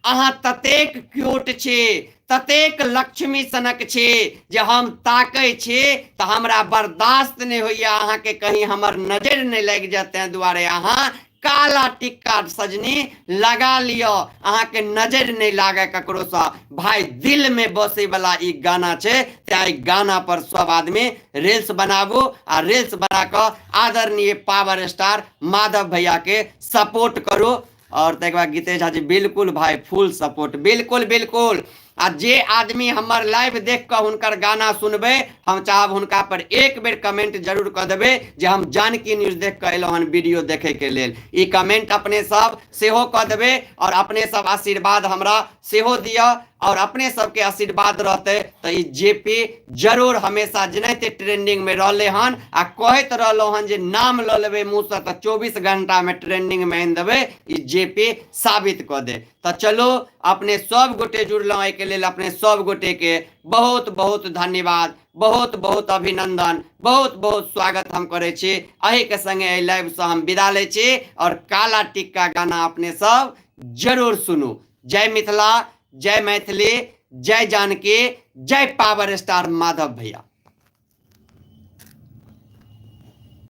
अहाँ ततेक क्यूट छी, ततेक लक्ष्मी सनक छी जे हम ताकै छी तऽ हमरा बर्दाश्त नहि होइए अहाँके कहीं हमर नजरि नहि लागि जाय, ताहि दुआरे अहाँ काला टिक्का सजनी लगा लिअ, अहाँके नजरि नहि लागय ककरोसँ। भाय दिलमे बसैवला ई गाना छै, तेँ एहि गाना पर सब आदमी रील्स बनाबू आ रील्स बना कऽ आदरणीय पावर स्टार माधव भैयाके सपोर्ट करू। और तक बाद गीतेश झा जी बिल्कुल भाई फुल सपोर्ट, बिल्कुल बिल्कुल। आ जे आदमी हमर लाइव देख कऽ हुनकर गाना सुनबै, हम चाहब हुनका पर एक बेर कमेंट जरूर कऽ देबै जे हम जानकी न्यूज देख कऽ एलहुँ हन वीडियो देखैके लेल। ई कमेंट अपने सब सेहो कऽ देबै और अपने सब आशीर्वाद हमरा सेहो दिअ, और अपने सबके आशीर्वाद रहतै तऽ ई जे पी जरूर हमेशा जेनाहिते ट्रेंडिंगमे रहलै हन आ कहैत रहलहुँ हन जे नाम लऽ लेबै मुँहसँ तऽ 24 घंटामे ट्रेंडिंगमे आनि देबै, ई जे पी साबित कऽ दे। तऽ चलू अपने सब गोटे जुड़लहुँ, एहिके लेल अपने सब गोटेके बहुत बहुत धन्यवाद, बहुत बहुत अभिनंदन, बहुत बहुत स्वागत हम करै छी। एहिके संगे एहि लाइवसँ हम विदा लै छी और काला टिक्का गाना अपने सब जरूर सुनू। जय मिथिला, जय मैथिली, जय जानकी, जय पावर स्टार माधव भैया।